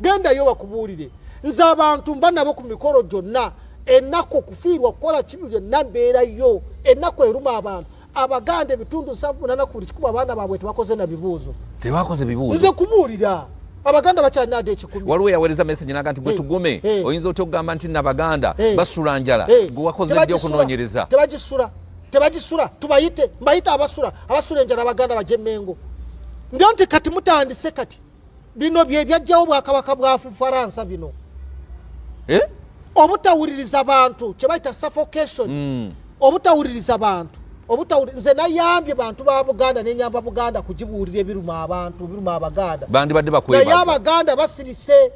gendayo bakubuulire. Nze abantu mba nabo ku mikolo gyonna, ennaku, okufiirwa, okukola kibi, byonna mbeerayo. Ennaku eruma abantu Abaganda ebitundu 78 ku buli 100, abaana baabwe tebakoze na bibuuzo. Tebakoze bibuuzo. Nze kubuulira, Abaganda bakyalina ade 1,000. Waliwo yaweereza message naga nti gwe Tugume, oyinza otya okugamba nti nabaganda basula njala? Gwe wakoze ddi Tebagisula. okunoonyereza? Tebagisula, tebagisula. Tubayite, mbayite abasula, abasula enjala Abaganda bajje Mengo. Ndio nti kati mutandise kati bino bye byajjawo bwakabaka bwa Bufaransa bino, eh? Obutawuliriza bantu kye bayita suffocation. Obutawuliriza bantu, nze nayambye bantu ba Buganda, nenyamba Buganda kugibuulira ebiruma abantu, ebiruma Abaganda. Bandibadde Naye bakwebaza. Abaganda basirise.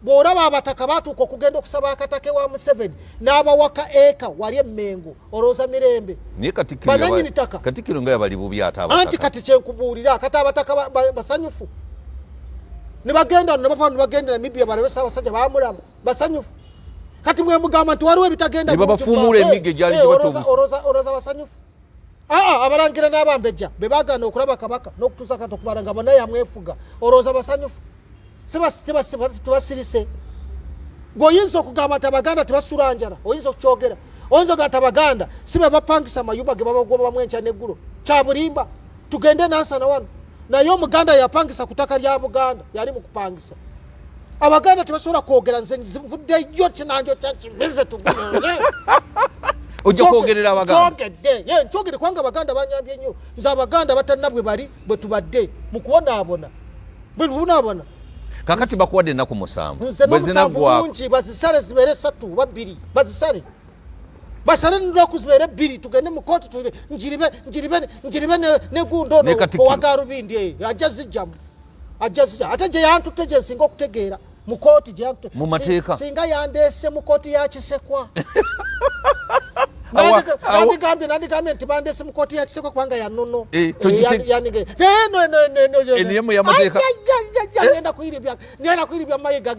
Bw'olaba abataka batuuka okugenda okusaba akataka ewa Museveni n'abawaka eka wali emmengo, olowooza mirembe? Naye Katikkiro Bananyini ttaka. Katikkiro nga yabali bubi ate Anti abataka. Kati kyenkubuulira, kati abataka basanyufu ne bagenda ne bava ne bagenda Namibia balabe Ssaabasajja, bamulaba, basanyufu. Kati mwe mugamba nti waliwo ebitagenda Ne bulungi. babafuumuula emiggo egyali gibatuusa. Olowooza basanyufu? Aa, abalangira n'abambejja be bagaana okulaba Kabaka n'okutuusa kati okubala nga bonna yamwefuga, olowooza basanyufu? Tebasirise. Gweoyinza okugamba nti Abaganda tebasula njala? Oyinza okukyogera? Oyinza okugamba nti Abaganda si be bapangisa amayumba ge babagobamu enkya neggulo? Kyabulimba. Tugende Nansana wano, naye Omuganda yapangisa ku ttaka lya Buganda, yali mu kupangisa. Abaganda tebasobola kwogera. Nze nvuddeyo kinanjo kyakimize tugumire. Ojja kwogerera Abaganda. Nkyogedde. Ye, nkyogedde kubanga Abaganda banyambye nnyo. Nze Abaganda batalina bwe bali bwe tubadde mu kubonaabona, bwe tubonaabona. Kakati bakuwadde ennaku 7. Nze Bwe n'omusanvu zinaggwako mungi, bazisale zibeere 3 oba 2, bazisale, basale nnaku zibeere 2, tugende mu kooti njiribe njiribe njiribe negundo ono. Ne Katikkiro. Owa galubindi eyo ajja zijjamu, ajja zijja. Ate gye yantutte gye nsinga okutegeera mu kooti gye yantutte. Mu mateeka. Singa yandeese mu kooti ya Kisekwa. Nandigambye nti bandeese mu kooti ya Kisekwa kubanga ya nnono. Eh, Niye mu y'amateeka. Ngenda kuyiribya Mayiga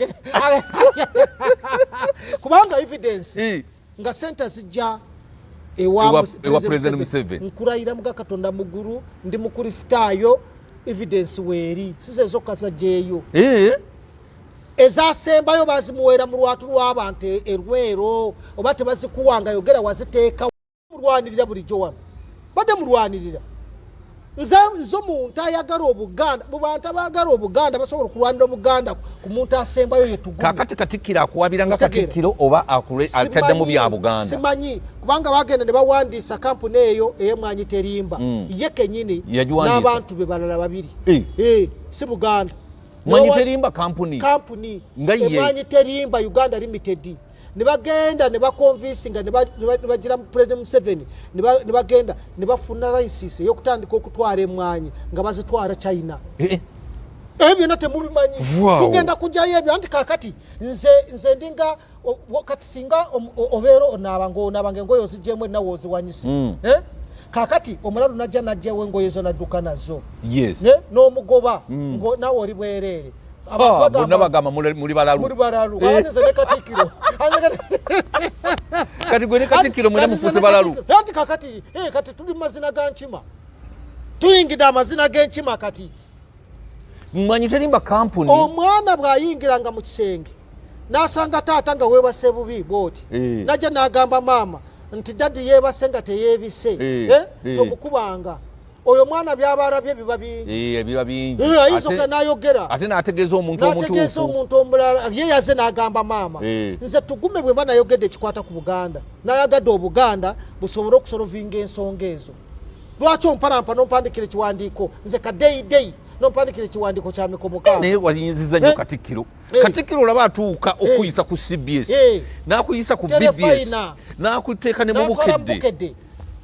kubanga evidence nga sente zijja ewa Ewa President Museveni. Nkulayira muga Katonda mugulu, ndi Mukristaayo, evidence weeri, size zokka zajjeeyo. Ezasembayo bazimuweera mu lwatu lw'abantu erwero oba tebazikuwanga, yogera waziteeka. Mulwanirira bulijjo wano, badde mulwanirira. Nze omuntu ayagala Obuganda, mu bantu abaagala Obuganda basobola okulwanira Obuganda ku muntu asembayo yetugumye. Kakati Katikkiro akuwabira nga Okitegeera? Katikkiro oba ataddemu bya Buganda? Simanyi, kubanga bagenda ne bawandiisa kampuni eyo ey'Emwanyi Terimba, ye kenyini Yagiwandiisa. n'abantu be balala babiri. Eh, si Buganda. Mwanyi Terimba kampuni. Kampuni. Nga ye. Emwanyi Terimba Uganda Limited. Ne bagenda ne baconvincinga ne bagira mu President Museveni, ne bagenda ne bafuna license ey'okutandika okutwala emwanyi nga bazitwala China. Ebyo byonna temubimanyi. Tugenda kujjayo ebyo. Anti kakati nze ndinga kati singa obeera onaaba ng'onaaba ng'engoye oziggyemu ennawe oziwanyise. Eh? Kakati omulalu najja najjawo engoye zo nadduka nazo. Ne n'omugoba naawe oli bwereere. Abantu bagamba Bonna bagamba muli balalu. Muli balalu. Anze ne Katikkiro. Kati gwe ne Katikkiro mwena Kati nze mufuuse ne balalu. Katikkiro. Anti kakati, kati tuli mu mazina ga nkima, tuyingidde amazina g'enkima kati. Mwanyi Terimba kampuni. Omwana bw'ayingiranga mu kisenge n'asanga taata nga weebase bubi bw'oti, najja n'agamba maama nti daddy yeebase nga teyeebise, tomukubanga. Oyo mwana byaba alabye biba bingi. Biba bingi. Ayinza okugenda n'ayogera. Ate n'ategeeza omuntu N'ategeeza omutuufu. omuntu omulala, ye yaze n'agamba maama. Nze Tugume bwe mba nayogedde ekikwata ku Buganda, nayagadde Obuganda busobole okusolovinga ensonga ezo. Lwaki ompalampa n'ompandikira ekiwandiiko, nze kadeyideyi n'ompandikira ekiwandiiko kya mikomuka? Naye wayinziza nnyo Katikkiro. Katikkiro olaba atuuka okuyisa ku CBS, n'akuyisa ku Terefayina. BBS, n'akuteeka ne mu N'atwala mu Bukedde. Bukedde.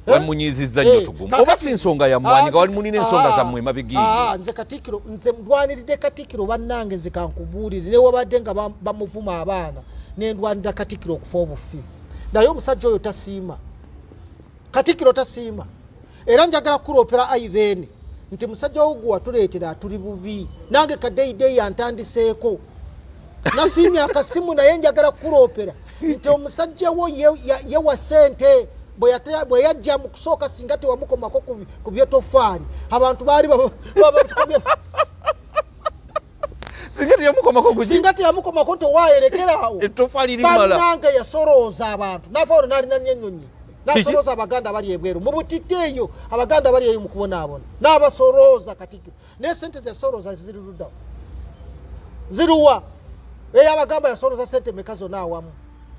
Wamunyiizizza nnyo Tugumu. Oba si nsonga ya mmwanyi, nga wali mulina ensonga zammwe emabega eyo. Nze Katikkiro, nze ndwaniridde Katikkiro bannange, nze kankubuulire, newabadde nga bamuvuma abaana, nendwanirira Katikkiro okufa obufi, naye omusajja oyo tasiima. Katikkiro tasiima, era njagala kukuloopera aibeene nti musajja wo gwe watuleetera atuli bubi. Nange kadeyideyi antandiseeko, nasiimye akasimu, naye njagala kukuloopera nti omusajja wo ye wa ssente bwe yajja mu kusooka, singa tewamukomako ku byetofaali, abantu baali Singa teyamukomako ku ki? Singa teyamukomako nti owaayerekeraawo. Ettofaali limala. Bannange, yasolooza abantu nava ono n'alina nnyo ennyonyi n'asolooza Kiki? Abaganda abali ebweru mu butiti eyo, Abaganda bali eyo mu kubonaabona, n'abasolooza Katikkiro. Naye sente zeyasolooza ziri luddawo, ziruwa? Eyo abagamba yasolooza sente meka zonna awamu?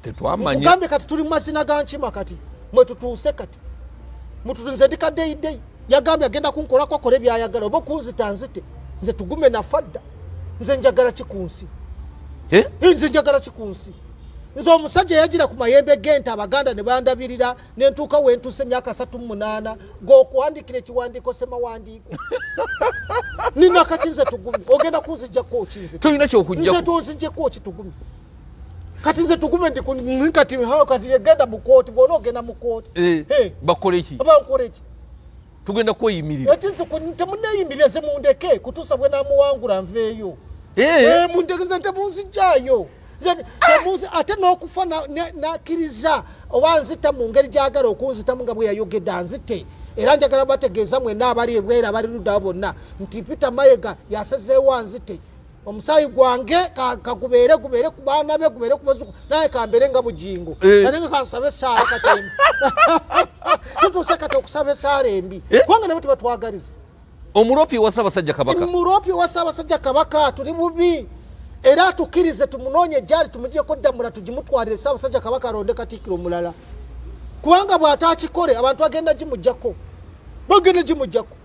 Tetwamanya. Nkugambye, kati tuli mu mazina ga nkima, kati mwe tutuuse, kati mututu nze ndi kadeyideyi. Yagambye agenda kunkolako akole byayagala oba okunzita nzite. Nze Tugume nafa dda. Nze njagala ki ku nsi? Eh? Nze njagala ki ku nsi? Nze omusajja yagira ku mayembe g'ente Abaganda ne bandabirira ne ntuuka we ntuuse emyaka 38 g'okuwandiikira ekiwandiiko ssemawandiiko. Nina kaki nze Tugume? Ogenda kunzijjako ki nze? Tolina ky'okujjako. Nze tonzijjeko ki Tugume? Kati nze Tugume ndi ku, kati, ha, kati genda mu kkooti, bw'ona ogenda mu kkooti. Eh, bakole ki? Oba nkole ki? Tugenda kweyimirira. Eti nze temunneeyimirira, nze mundeke kutuusa bwe naamuwangula nveeyo. Mundeke nze temunzijjaayo. Nze temunzi, ate n'okufa nakkiriza oba nzita mu ngeri gy'agala okunzitamu nga bwe yayogedde anzite. Era njagala bategeeza mwenna abali ebweru abali luddawo bonna nti Peter Mayiga yasazeewo anzite. Omusaayi gwange kagubeere, gubeere ku baana be, gubeere ku bazzukulu, naye kambeere nga Bugingo. Naye nga kansabe essaala kati embi. Tutuuse kati okusaba essaala embi. Kubanga nabo tebatwagaliza. Omulopi wa Ssaabasajja Kabaka. Omulopi wa Ssaabasajja Kabaka tuli bubi. Era atukkirize tumunoonye gy'ali tumugyeko ddamula tugimutwalire Ssaabasajja Kabaka alonde Katikkiro omulala. Kubanga bw'ataakikole abantu bagenda gimuggyako. Bagenda gimuggyako.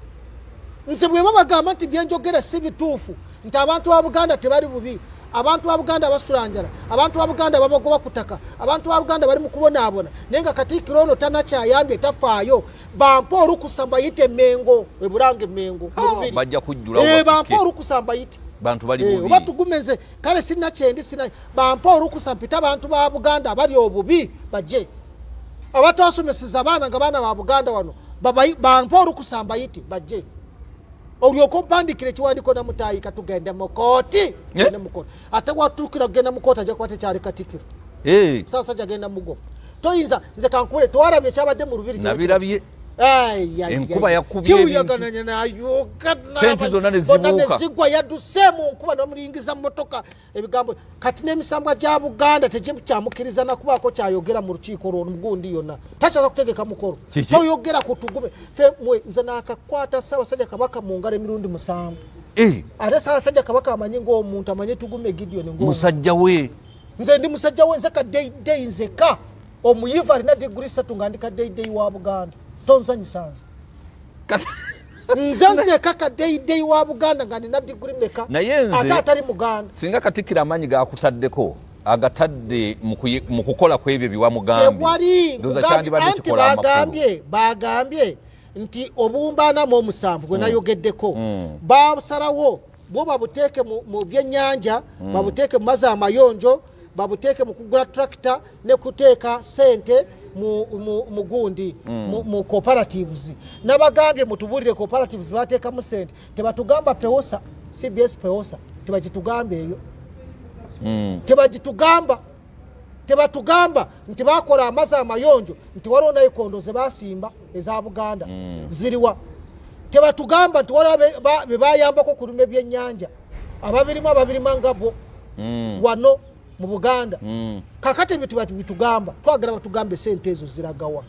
Nze bwe babagamba nti bye njogera si bituufu, nti abantu ba Buganda tebali bubi, abantu ba Buganda basula njala, abantu ba Buganda babagoba ku ttaka, abantu ba Buganda bali mu kubonaabona, naye nga Katikkiro ono tanakyayambye, tafaayo, bampe olukusa mbayite Mengo, e Bulange Mengo, mu Lubiri. Bajja kujjula bafike. Bampe olukusa mbayite. Bantu bali bubi. Oba tugume nze, kale sirina kyendi, sirina, bampe olukusa mpite abantu ba Buganda abali obubi bajje. Abatasomeseza abaana nga baana ba Buganda wano, bampe olukusa mbayite bajje. Olyoka ompandikira ekiwandiiko na Mutaayi katugende mu kkooti. Tugende mu kkooti. Ate watuukira kugenda mu kkooti ajja kuba tekyali Katikkiro. Ssaabasajja agenda mugoba. Toyinza, nze kankubule, tewalabye ekyabadde mu Lubiri? Nabirabye. Ai, ai, Enkuba ai. yakubye ebintu. Kiwuyagananya nayoga n'aba- Tenti zonna ne bonna ne zibuuka. zigwa, yadduse mu nkuba ne bamulingiza mu mmotoka. Ebigambo kati n'emisambwa gya Buganda tegikyamukiriza na kubaako kyayogera mu lukiiko lwo gundi yonna. Takyaza kutegeka mukolo. Kiki? Toyogera ku Tugume. Ffe mwe, nze naakakwata Ssaabasajja Kabaka mu ngalo emirundi 7. Ate Ssaabasajja Kabaka amanyi ng'omuntu, amanyi Tugume Gideon ng'omuntu. Musajja we. Nze ndi musajja we, nze ka day day nzeka. Omuyivu alina diguri 3 nga ndi ka day day wa Buganda. Tonzanyisa nze. Nze nzeka ka day day wa Buganda nga nina diguri meka. Naye nze Ate atali Muganda. Singa Katikkiro amaanyi gakutaddeko, agatadde mu kukola kw'ebyo bye wamugambye. Tewali, Ndowooza nkugambye, kyandibadde anti kikola amakulu. bagambye nti obuwumbaana mu omusanvu gwe nayogeddeko, basalawo bo babuteeke mu byennyanja, babuteeke mu mazzi amayonjo, babuteeke mu kugula tractor ne kuteeka ssente mu gundi, mu cooperatives. Nabagambye mutubuulire cooperatives bateekamu ssente, tebatugamba PEWOSA, CBS PEWOSA, tebagitugamba eyo. Tebagitugamba. Tebatugamba nti bakola amazzi amayonjo, nti waliwo nayikondo ze basimba eza Buganda. Ziriwa? Tebatugamba nti waliwo be bayambako okulima ebyennyanja, ababirimu ababirima nga bo wano mu Buganda. Kakati ebyo tebabitugamba, twagala batugambe sente ezo ziragawa.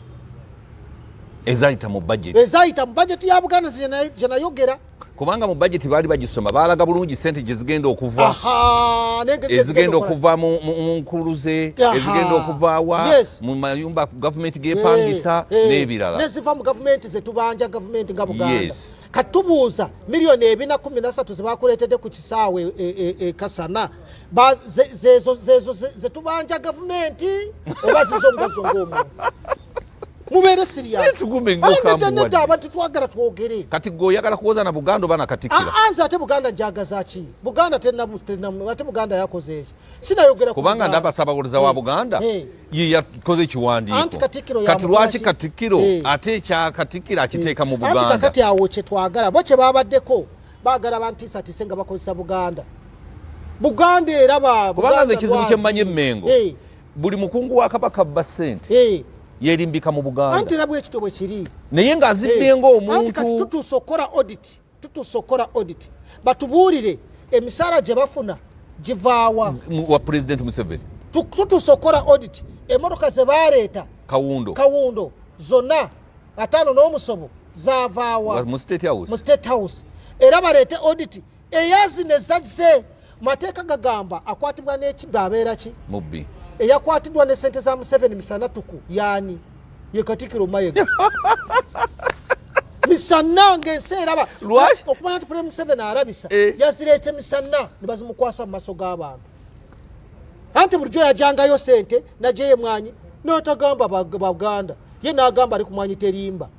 Ezayita mu budget. Ezayita mu budget ya Buganda gye nayogera. Kubanga mu budget baali bagisoma, baalaga bulungi sente gye zigenda okuva. Aha, n'engeri gye Ezigenda zigenda okukola. okuva mu nkuluze, ezigenda okuva wa, mu mayumba gavumenti gepangisa n'ebirala. Neziva mu gavumenti ze tubanja gavumenti nga Buganda. Kati tubuuza miliyoni ebina kumi na ssatu ze bakuleetedde ku kisaawe e Kasana, zezo ze tubanja gavumenti oba zizo nga zo ng'omuntu? Mubeere serious. Naye tugume Aye, ng'okambuwadde. nedda, nedda, abantu twagala twogere. Kati gwe oyagala kuwoza na Buganda oba na Katikkiro? Nze ate Buganda njagaza ki? Buganda tenna, ate Buganda yakoze eki? Sinayogera ku Kubanga Buganda. ndaba Ssaabawoleza wa Buganda ye yakoze ekiwandiiko. Anti Katikkiro Kati yamukola lwaki ki? Katikkiro ate ekya Katikkiro akiteeka mu Anti Buganda? kakati awo kye twagala, bo kye babaddeko baagala bantiisatiise nga bakozesa Buganda. Buganda era ba Kubanga Buganda nze ekizibu kye mmanyi lwazi. Mmengo, buli mukungu wa Kabaka abba ssente. Yeerimbika mu Buganda. Anti era bwe kityo bwe kiri. Naye ng'azibbye ng'omuntu. Anti kati tutuuse okukola audit, tutuuse okukola audit. Batubuulire emisaala gye bafuna givaawa. Wa President Museveni. Tutuuse okukola audit, emmotoka ze baleeta Kawundo. Kawundo zonna ataano n'omusobo zaavaawa. Mu State House. Mu State House. Era baleete audit eyazino ezazze. Mateeka gagamba akwatibwa n'ekibba abeera ki? Mubbi. Eyakwatiddwa ne ssente za Museveni misana tuku yaani? Ye Katikkiro Mayiga. Misana ng'ensi eraba. Okumanya nti President Museveni alabisa, yazireeta misana ne bazimukwasa mu maaso g'abantu. Anti bulijjo yajangayo sente najeyo emwanyi n'atagamba Baganda, ye n'agamba ali ku mwanyi terimba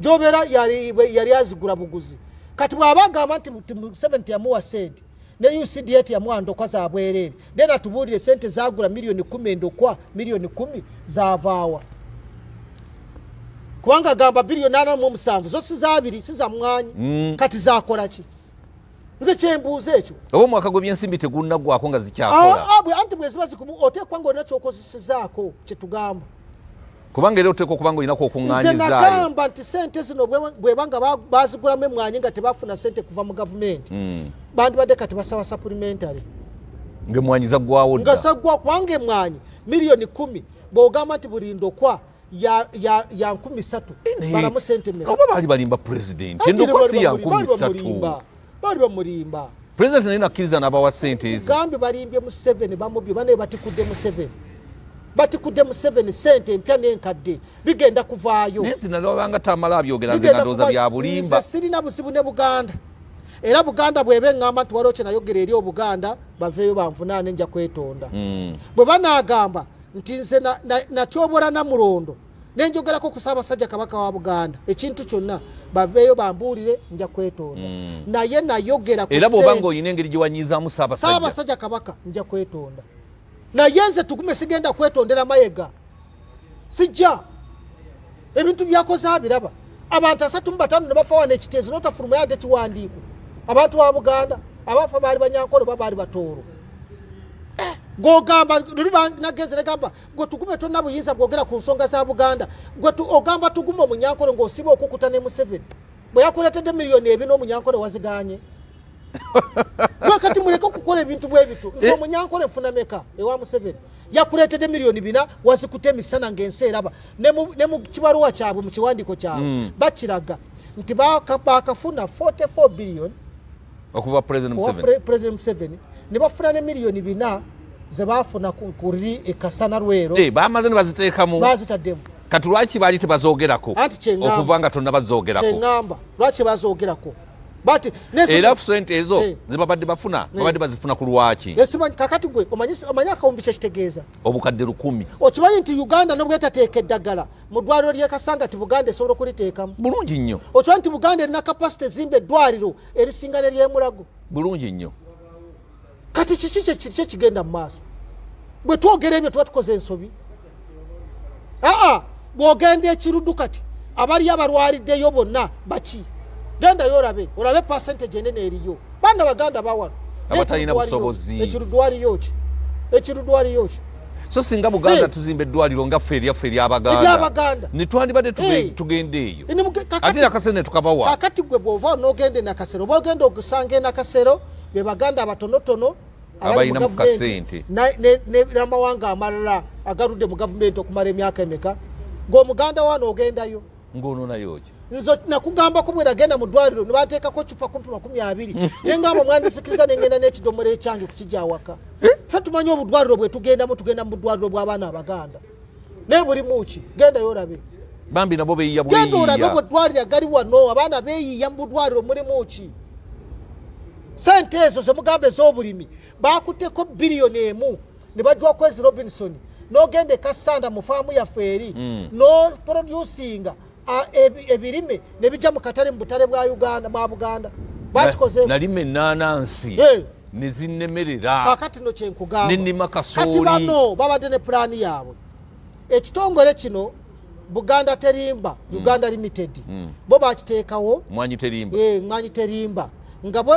gyobeera yali azigula buguzi. Kati bw'aba agamba nti Museveni teyamuwa sente ne UCDA teyamuwa ndokwa za bwereere, then atubuulire sente zagula 10,000,000 endokwa 10,000,000 zavaawa? Kubanga agamba 47 billion zo si zabiri, si za mwanyi. Kati zakola ki? Nze kyembuuza ekyo. Oba omwaka gw'ebyensimbi tegunnagwako nga zikyakola? Anti bweziba zikumu oteekwa nga olina kyokozesezaako kyetugamba. Kubanga era oteekwa okuba nga olinaku okuŋŋaanyizaayo. Nagamba nti sente zino bweba nga bazigulamu emwanyi nga tebafuna sente kuva mu gavumenti, bandibadde kati basaba supplementary. Ngaemwanyi zaggwawo. Nga zaggwa, kubanga emwanyi 10,000,000, bw'ogamba nti buli ndokwa ya 3,000, balamu sente meka? Oba baali balimba pulezidenti, endokwa si ya 3,000. Baali bamulimba. Pulezidenti naye nakkiriza n'abawa sente ezo. Gambye balimbye Museveni, bamubye banaye batikudde Museveni, batikudde Museveni sente empya n'enkadde bigenda kuvaayo. Naye zinalabanga tamala abyogera, nze nga ndowooza bya bulimba. Nze sirina buzibu ne Buganda, era Buganda bweba eŋŋamba nti waliwo kyenayogera eri Obuganda, baveeyo banvunaane, nja kwetonda. Bwe banaagamba nti nze natyobola Namulondo nenjogerako ku Ssaabasajja Kabaka wa Buganda ekintu kyonna, baveeyo bambuulire, nja kwetonda. Naye nayogera era bw'oba ng'olina engeri gye wanyizaamu Ssaabasajja. Ssaabasajja Kabaka, nja kwetonda. Naye nze Tugume sigenda kwetondera Mayega, sijja. Ebintu byakoze abiraba, abantu 35 ne bafa wano ekiteezo notafulumayo ate kiwandiiko. Abantu ba Buganda abafa baali Banyankole oba baali Batooro? Gogamba luli nageze negamba gwe Tugume tonna buyinza bwogera ku nsonga za Buganda. Gwe ogamba Tugume Omunyankole ng'osiba okukuta ne Museveni bwe yakuleetedde 40,000,000, Omunyankole waziganye. Gwe kati muleke okukola ebintu bwe bityo. Nze Omunyankole nfuna meka ewa Museveni? Yakuleetedde 4,000,000, wazikuta emisana ng'ensi eraba. Ne mu kibaluwa kyabwe, mu kiwandiiko kyabwe, bakiraga nti bakafuna 44 billion okuva President Museveni. President Museveni ne bafuna ne 4,000,000 ze bafuna ku ekasana Lwero. Bamaze ne baziteekamu. Bazitaddemu. Kati lwaki baali tebazoogerako? Anti kyeŋŋamba. Okuva nga tonnabazoogerako. Kyeŋŋamba, lwaki bazoogerako? But era sente ezo zebabadde bafuna, babadde bazifuna ku lwaki? Esimanyi. Kakati gwe omanyi akawumbi kyekitegeeza? 100,000. Okimanyi nti Uganda nobwetateeka eddagala mu ddwaliro lyekasanga ti Buganda esobola okuliteekamu? Bulungi nnyo. Okimanyi nti Buganda erina capacity ezimba eddwaliro erisinga neryemulago? Bulungi nnyo. Kati kiki kyekigenda mu maaso? Bwe twogera ebyo tuba tukoze ensobi? Aa, bw'ogenda ekirudu kati abaliyo abalwaliddeyo bonna baki? Gendayo olabe percentage enene eriyo baana Baganda bawano. Abatalina busobozi. Ekirudu waliyo ki? Ekirudu waliyo ki? So singa Buganda tuzimba eddwaliro nga ffe eryaffe eryabaganda, Eryabaganda. Netwandibadde tugenda eyo, ate Nakasero ne tukabawa. Kakati gwe bw'ova n'ogenda enakasero, oba ogenda okusanga enakasero be Baganda abatonotono abali mu abalina mu gavumenti kasente. N'amawanga amalala agaludde mu gavumenti okumala emyaka emeka, ng'omuganda wano ogendayo ng'ononayo ki? Nze nakugambako bwe nagenda mu ddwaliro ne banteekako cupa kumpi 20, nengamba mwandisikiza nengenda n'ekidomola ekyange kukijja awaka. Ffe tumanyi obudwaliro bwe tugendamu, tugenda mu budwaliro bw'abaana Abaganda, naye bulimu ki? Gendayo olabe. Bambi nabo beyiya. Genda olabe. Bweyiya. Bweddwaliro gali wano, abaana beeyiya mu budwaliro, mulimu ki? Sente ezo zemugamba ez'obulimi bakutteko 1 biliyoni ne bajwa Kwezi Robinson, n'ogenda e Kassanda mu faamu yaffe eri n'oproducinga ebirime ne bijja mu katale, mu butale bwa Uganda, bwa Buganda bakikoze. Nalima ennaanansi ne zinnemerera. Kakati no kyenkugamba, Nenima kasooli. Kati bano babadde ne pulaani yaabwe. Ekitongole kino Buganda Terimba Uganda Limited, bo bakiteekawo. Mwanyi Terimba. Mwanyi Terimba, nga bo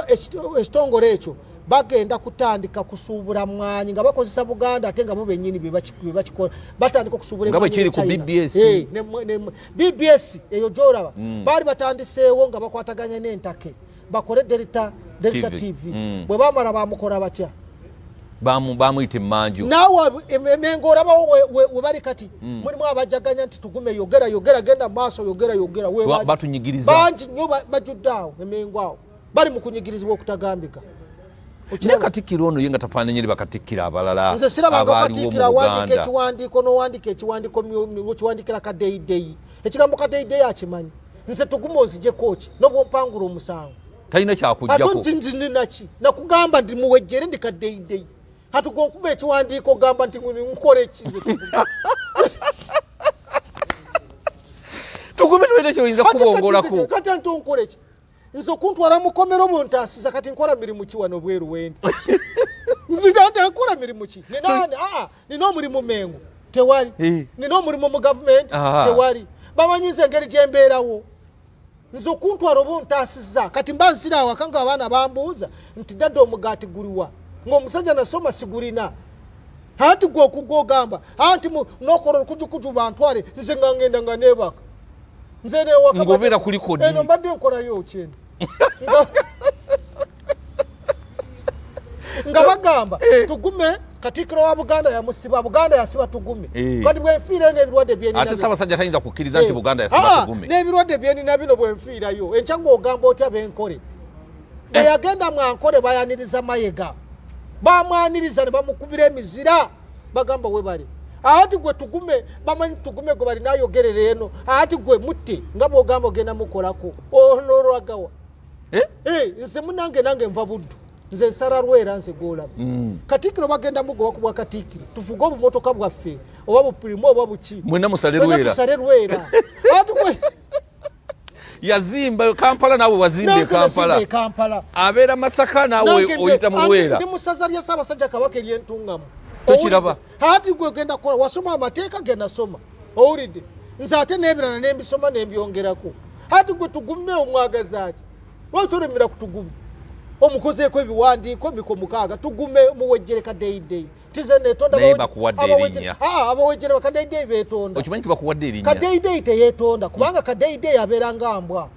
ekitongole ekyo bagenda kutandika kusuubula mwanyi nga bakozesa Buganda, ate nga bo bennyini be bakikola, batandika okusuubula Nga bwe emmwanyi kiri ne ku China. BBS. Ne BBS eyo gyolaba baali batandiseewo nga bakwataganya n'entake bakole Delta TV. TV. Bwe bamala bamukola batya? Bamuyita emmanju. Naawe emengo olabawo we bali kati mulimu abajaganya nti Tugume yogera, yogera, genda maaso, yogera, yogera, we bali. Batunyigiriza. Bangi nnyo bajjudde awo emengo awo, bali mu kunyigirizibwa okutagambika. Naye Okiraba? Katikkiro ono ye nga tafaananye ne bakatikkiro abalala Nze sirabanga abaaliwo katikkiro mu awandiika Buganda. ekiwandiiko, n'owandiika ekiwandiiko, okiwandiikira kadeyideyi. Ekigambo kadeyideyi akimanyi? Nze Tuguma ozijeko ki nobwompangula omusango? Talina kyakujjako. Ate nzi ninaki? Nakugamba ndi muwejjere, ndi kaddeyideyi. Kati gwe nkuba ekiwandiiko ogamba nti nkola ekize. Tugume tolina kyoyinza kubongolako. Kati anti onkola eki? Nze okuntwala mukomero buntaasiza. Kati nkola mirimu ki wano bweru wendi? Nze nkola mirimu ki? Nina omulimu Mengo? Tewali. Nina omulimu mu gavumenti? Tewali. Bamanyiza engeri gyembeerawo. Nze okuntwala oba ontaasiza. Kati mba nzira awaka nga abaana bambuuza nti, "Dadda, omugaati guliwa?" Ng'omusajja nasoma sigulina. Anti gwe okugwa ogamba anti nokola olukujukuju bantwale, nze nga ngenda nga neebaka nze newaka. Ng'obeera kuli kodi. Eno mbadde nkolayo kyeno nga bagamba Tugume Katikkiro wa Buganda yamusiba, Buganda yasiba Tugume. Kati bwenfiirayo n'ebirwadde byenina Ate Ssaabasajja tayinza kukkiriza nti Buganda yasiba Tugume. N'ebirwadde byenina bino, bwenfiirayo enkya ng'ogamba otya benkole? Eyagenda mwankole bayaniriza Mayega, bamwaniriza ne bamukubira emizira, bagamba webale. Ati gwe Tugume, bamanyi Tugume gwe balina ayogerera eno. Ati gwe mutte nga bwogamba ogenda mukolako onolwagawa. Nze munange, nange nva Buddu, nze nsala Lwera, nze gwolaba. Katikkiro bagenda mugoba ku bwa katikkiro, tufuge obumotoka bwaffe oba bupirimu oba buki. Mwenna musale Ffenna Lwera. Tusale Lwera. Ati gwe Yazimba Kampala, naawe wazimba e Nange nazimba Kampala. e Kampala. Abeera Masaka, naawe Nange oyita mu Lwera. Ndi mu ssaza lya Ssaabasajja Kabaka ery'Entungamu. Tokiraba? Ati gwe ogenda kukola, wasoma amateeka ge nasoma, owulidde? Nze ate n'ebirala nembisoma nembyongerako. Ati gwe Tugume omwagazaaki? Lwaki olemera ku Tugume? Omukozeeko ebiwandiiko emiko 6. Tugume muwejjere kadeyideyi tize netonda. Naye bakuwadde erinnya. Abawejjere bakadeyideyi betonda. Okimanyi tibakuwadde erinnya? Kadeyideyi teyetonda, kubanga kadeyideyi abeera nga mbwa.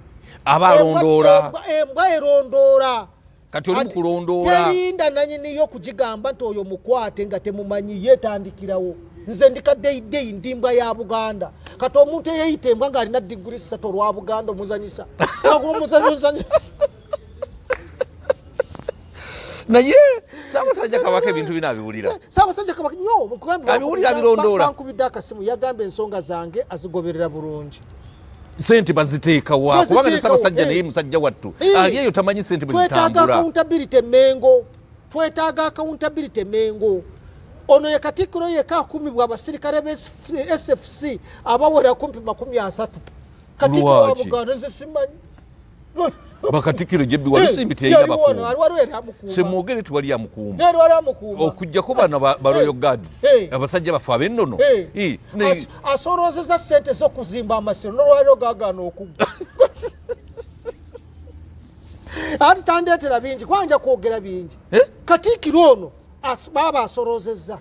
Aba alondoola. Embwa erondoola. Kati oli mukulondoola. Terinda nanyiniyo kugigamba nti oyo mukwate nga temumanyi, yetandikirawo. Nze ndi kadeyideyi, ndi mbwa ya Buganda. Kati omuntu eyeyita embwa ng'alina diguri 3 olwa Buganda omuzanyisa. Naye Ssaabasajja Kabaka ebintu bino abiwulira? Ssaabasajja Kabaka nyo. Abiwulira, abirondoola. Bankubidde akasimu, yagamba ensonga zange azigoberera bulungi. Sente baziteekawa? Kubanga ne Ssaabasajja naye musajja wattu ali eyo tamanyi sente bwe Twetaaga zitambula. Accountability Mengo, twetaaga accountability Mengo. Ono ye katikkiro yekka akumibwa abasirikale be SFC abawera kumpi 30. Katikkiro wa Lwaki? Buganda, nze simanyi. Bakatikkiro jebbi Walusimbi teyalina Yali wano, bakuuma. Waliwo yali amukuuma. Semwogere tewali amukuuma. Yali wali amukuuma. Okugjako bano ba royal guards, abasajja baffe ab'ennono. Asoloozeza sente z'okuzimba amasiro, nolwaliro gagaana okuggwa. Ati tandeetera bingi kubanga nja kwogera bingi. Eh? Katikkiro ono baaba asoloozezza,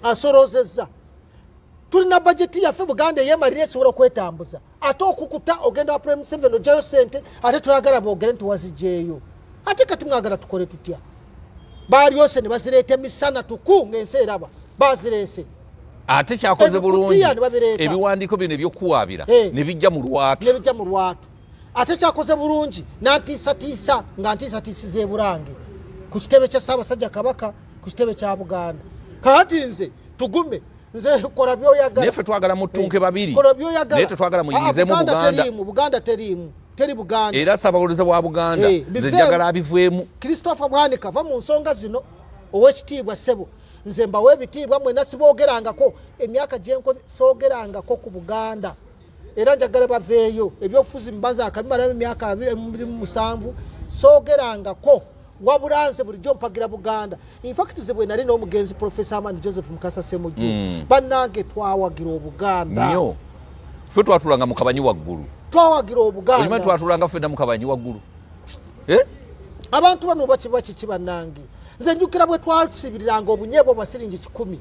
asoloozezza. Tulina bajeti yaffe Buganda eyemalira esobola okwetambuza. Ate okukuta ogenda wa Prime Seven ojjayo sente, ate toyagala boogere nti wazigyeyo. Ate kati mwagala tukole tutya? Balyose ne bazireeta emisana tuku ng'ensi eraba bazireese. Ate kyakoze Ebikutiya bulungi, ne babireeta. Ebiwandiiko bino ebyokuwaabira ne bijja mu lwatu. Nebijja mu lwatu. Ate kyakoze bulungi nantiisatiisa nga ntiisatiisiza eburange ku kitebe kya Ssaabasajja Kabaka, ku kitebe kya Buganda. Kakati nze Tugume, nze kola byoyagala. Naye ffe twagala mutunke babiri. Kola byoyagala. Naye tetwagala muyingizeemu Ah, Buganda Buganda. teriimu, Buganda teriimu, teri Buganda. Era Ssabawolereza wa Buganda nze Biveemu. njagala abiveemu. Christopher Bwanika, va mu nsonga zino. Owekitiibwa ssebo, nze mbawa ebitiibwa mwena. Siboogerangako emyaka gyenkoze, soogerangako ku Buganda, era njagala baveeyo. Ebyobufuzi mbaza akabimalamu emyaka 27, soogerangako. Wabula nze bulijjo mpagira Buganda. Infact nze bwe nali n'omugenzi Profesa Amani Joseph Mukasa Semujju, bannange twawagira Obuganda. Nnyo. Ffe twatulanga mu kabanyi waggulu. Twawagira Okimanyi Obuganda. twatulanga ffenna mu kabanyi waggulu. Eh? Abantu bano bakiba kiki bannange? Nze njukira bwe twasibiriranga obunyeebwa bwa siringi 100.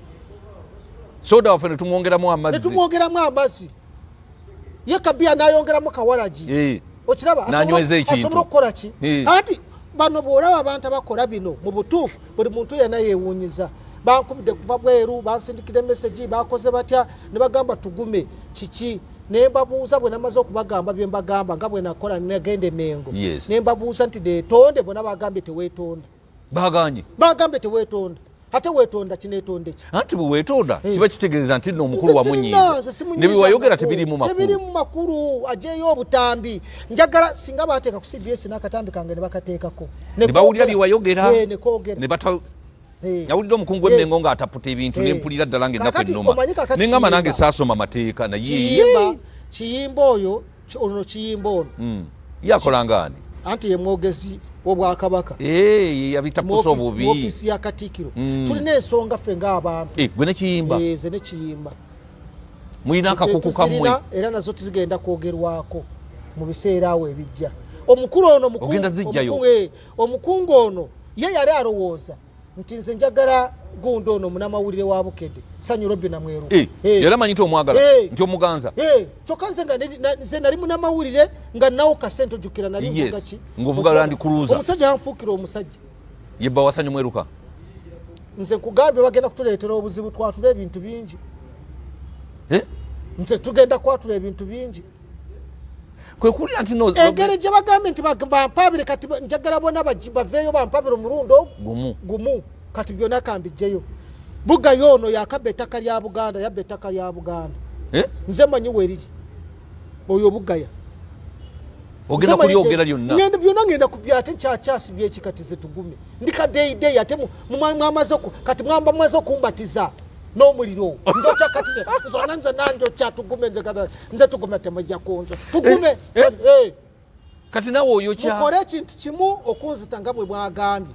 Soda waffe ne tumwongeramu amazzi. Netumwongeramu amazzi, ye kabiya nayongeramu kawalagi. Okiraba? Nanyweza ekintu. Asobola okukola ki? Kati bano bw'olaba abantu abakola bino, mu butuufu buli muntu yenna yeewuunyiza. Bankubidde kuva bweru, bansindikira emesegi, bakoze batya ne bagamba Tugume kiki? Ne mbabuuza, bwe namaze okubagamba bye mbagamba nga bwe nakola, nagenda Emengo. Ne mbabuuza nti neetonde? Bona bagambye teweetonda. Baganye. Bagambye teweetonda. Ate wetonda kinetonde ki? Anti bwe wetonda eh. kiba kitegeeza nti nno omukulu wamunyiiza ne byewayogera tebirimu makulu, tebirimu makulu. Ajeyo obutambi. Njagala singa bateeka ku CBS n'akatambi kange ne bakateekako ne bawulira byewayogera eh, ne bata eh. Nawulidde omukungu w'Emmengo ng'ataputa ebintu ne mpulira ddala ng'ennaku ennuma ne ngamba nange saasoma mateeka naye. Kiyimba oyo ono, Kiyimba ono Yakola ngaani? Anti ye mwogezi w'Obwakabaka. Eh, yabitapusa obubi. Mu ofiisi ya Katikkiro. Tulina ensonga ffe ng'abantu. Eh, gwe ne Kiyimba? Eh, nze ne Kiyimba. Mulina akakuku kammwe. Era nazo tuzigenda kwogerwako mu biseera awo ebijja. Omukulu ono ogenda zijjayo. Omukungu ono ye yali alowooza nti nze njagala gundi ono munamawulire wa Bukedde, Sanyu Robbi Namweru. Eh, eh. Yali amanyi nti omwagala, nti omuganza. Kyokka nze nga nze nali munamawulire nga nawo kasente, ojjukira nali nvuga ki? Ng'ovuga Land Cruiser. Omusajja yanfuukira omusajja. Ye bba wa Sanyu Mweruka. Nze nkugambye bagenda kutuleetera obuzibu, twatula ebintu bingi. Nze tugenda kwatula ebintu bingi. Kwe kuwulira nti no engeri gye bagambye nti bampabire, kati njagala bona baveeyo bampabire omulundi ogwo gumu. Gumu. Kati byonna kambijjeyo. Bugayo ono yakabba ettaka lya Buganda, yabba ettaka lya Buganda. Eh? Nze manyi weriri oyo Bugaya. Ogenda kulyogera lyonna? Ngenda byonna, ngenda kubya ate nkyasibye eki. Kati ze tugume ndi kadeyideyi ate mwamaze kati mwamba mumaze okumbatiza n'omuliro njokya kati nzona nze nanjokya. Tugume nze kati nze tugume temujja kunzo tugume. Eh, eh. Eh. Kati nawe oyokya. Mukole ekintu kimu okunzita nga bwe bwagambye.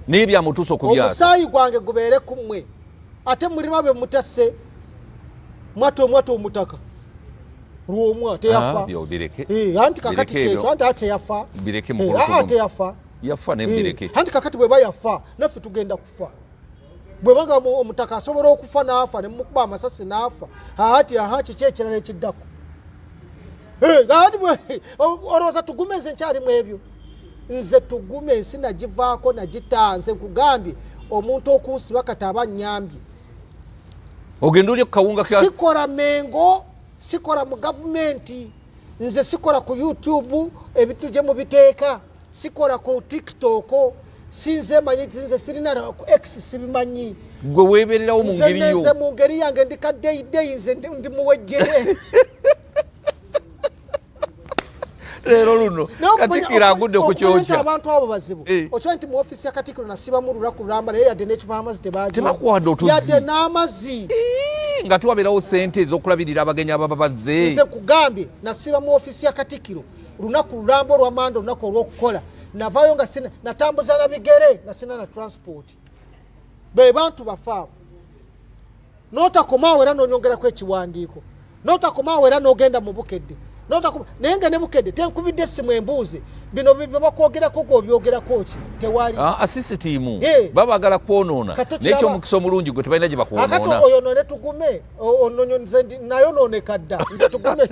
Naye byamutuusa okubyasa. Omusaayi gwange gubeere ku mmwe. Ate mulima bwe mutasse mwata omwata omutaka lwomwa teyafa. Ah, bireke. Anti kakati Bireke kyekyo ebyo. Anti ate yafa. Bireke mukulu Ah, Tugume. ate yafa. Yafa naye bireke. Anti kakati bweba yafa naffe tugenda kufa. Bwebanga omutaka asobola okufa n'afa ne mukuba amasasi n'afa, ati aha kiki ekirala ekiddako? Ati olowooza tugume nze nkyalimu ebyo? Nze tugume ensi nagivaako, nagita. Nze nkugambye omuntu okunsiba kati aba nnyambye. Ogenda olye ku kawunga ka Sikola Mengo, sikola mu gavumenti, nze sikola ku YouTube ebintu gye mubiteeka, sikola ku TikTok, sinze manyi, nze sirina ku X, sibimanyi. Gwe weebererawo mu Nze ngeri yo. Nze mu ngeri yange ndi kadeyideyi, nze ndi muwejjere. Leero luno Naye Katikkiro agudde ku okumanya nti kyokya. abantu abo bazibu. Okimanyi nti mu ofiisi ya Katikkiro nasibamu lunaku lulamba, naye yadde n'ekipa amazzi tebagiwa. Tebakuwadde otuzzi. Yadde n'amazzi. Ii, nga tuwabeerawo sente ez'okulabirira abagenyi ababa bazze. Nze kugambye nasiba mu ofiisi ya Katikkiro lunaku lulamba olwamanda, olunaku olw'okukola navayo nga sina, natambuza na bigere nga sina na transport. Be bantu bafe abo. Notakomaawo era nonyongerako ekiwandiiko, notakomaawo era nogenda mu Bukedde, naye nga ne Bukedde tenkubidde essimu embuuze bino bye bakwogerako, gweobyogerako ki? Tewali. Ah, asisitiimu Eh. babagala kwonoona. Kati naye ekyomukisa omulungi gwe tebalina gye akati bakwonoona. Oyo none tugume ono nze nayonooneka dda. Nze tugume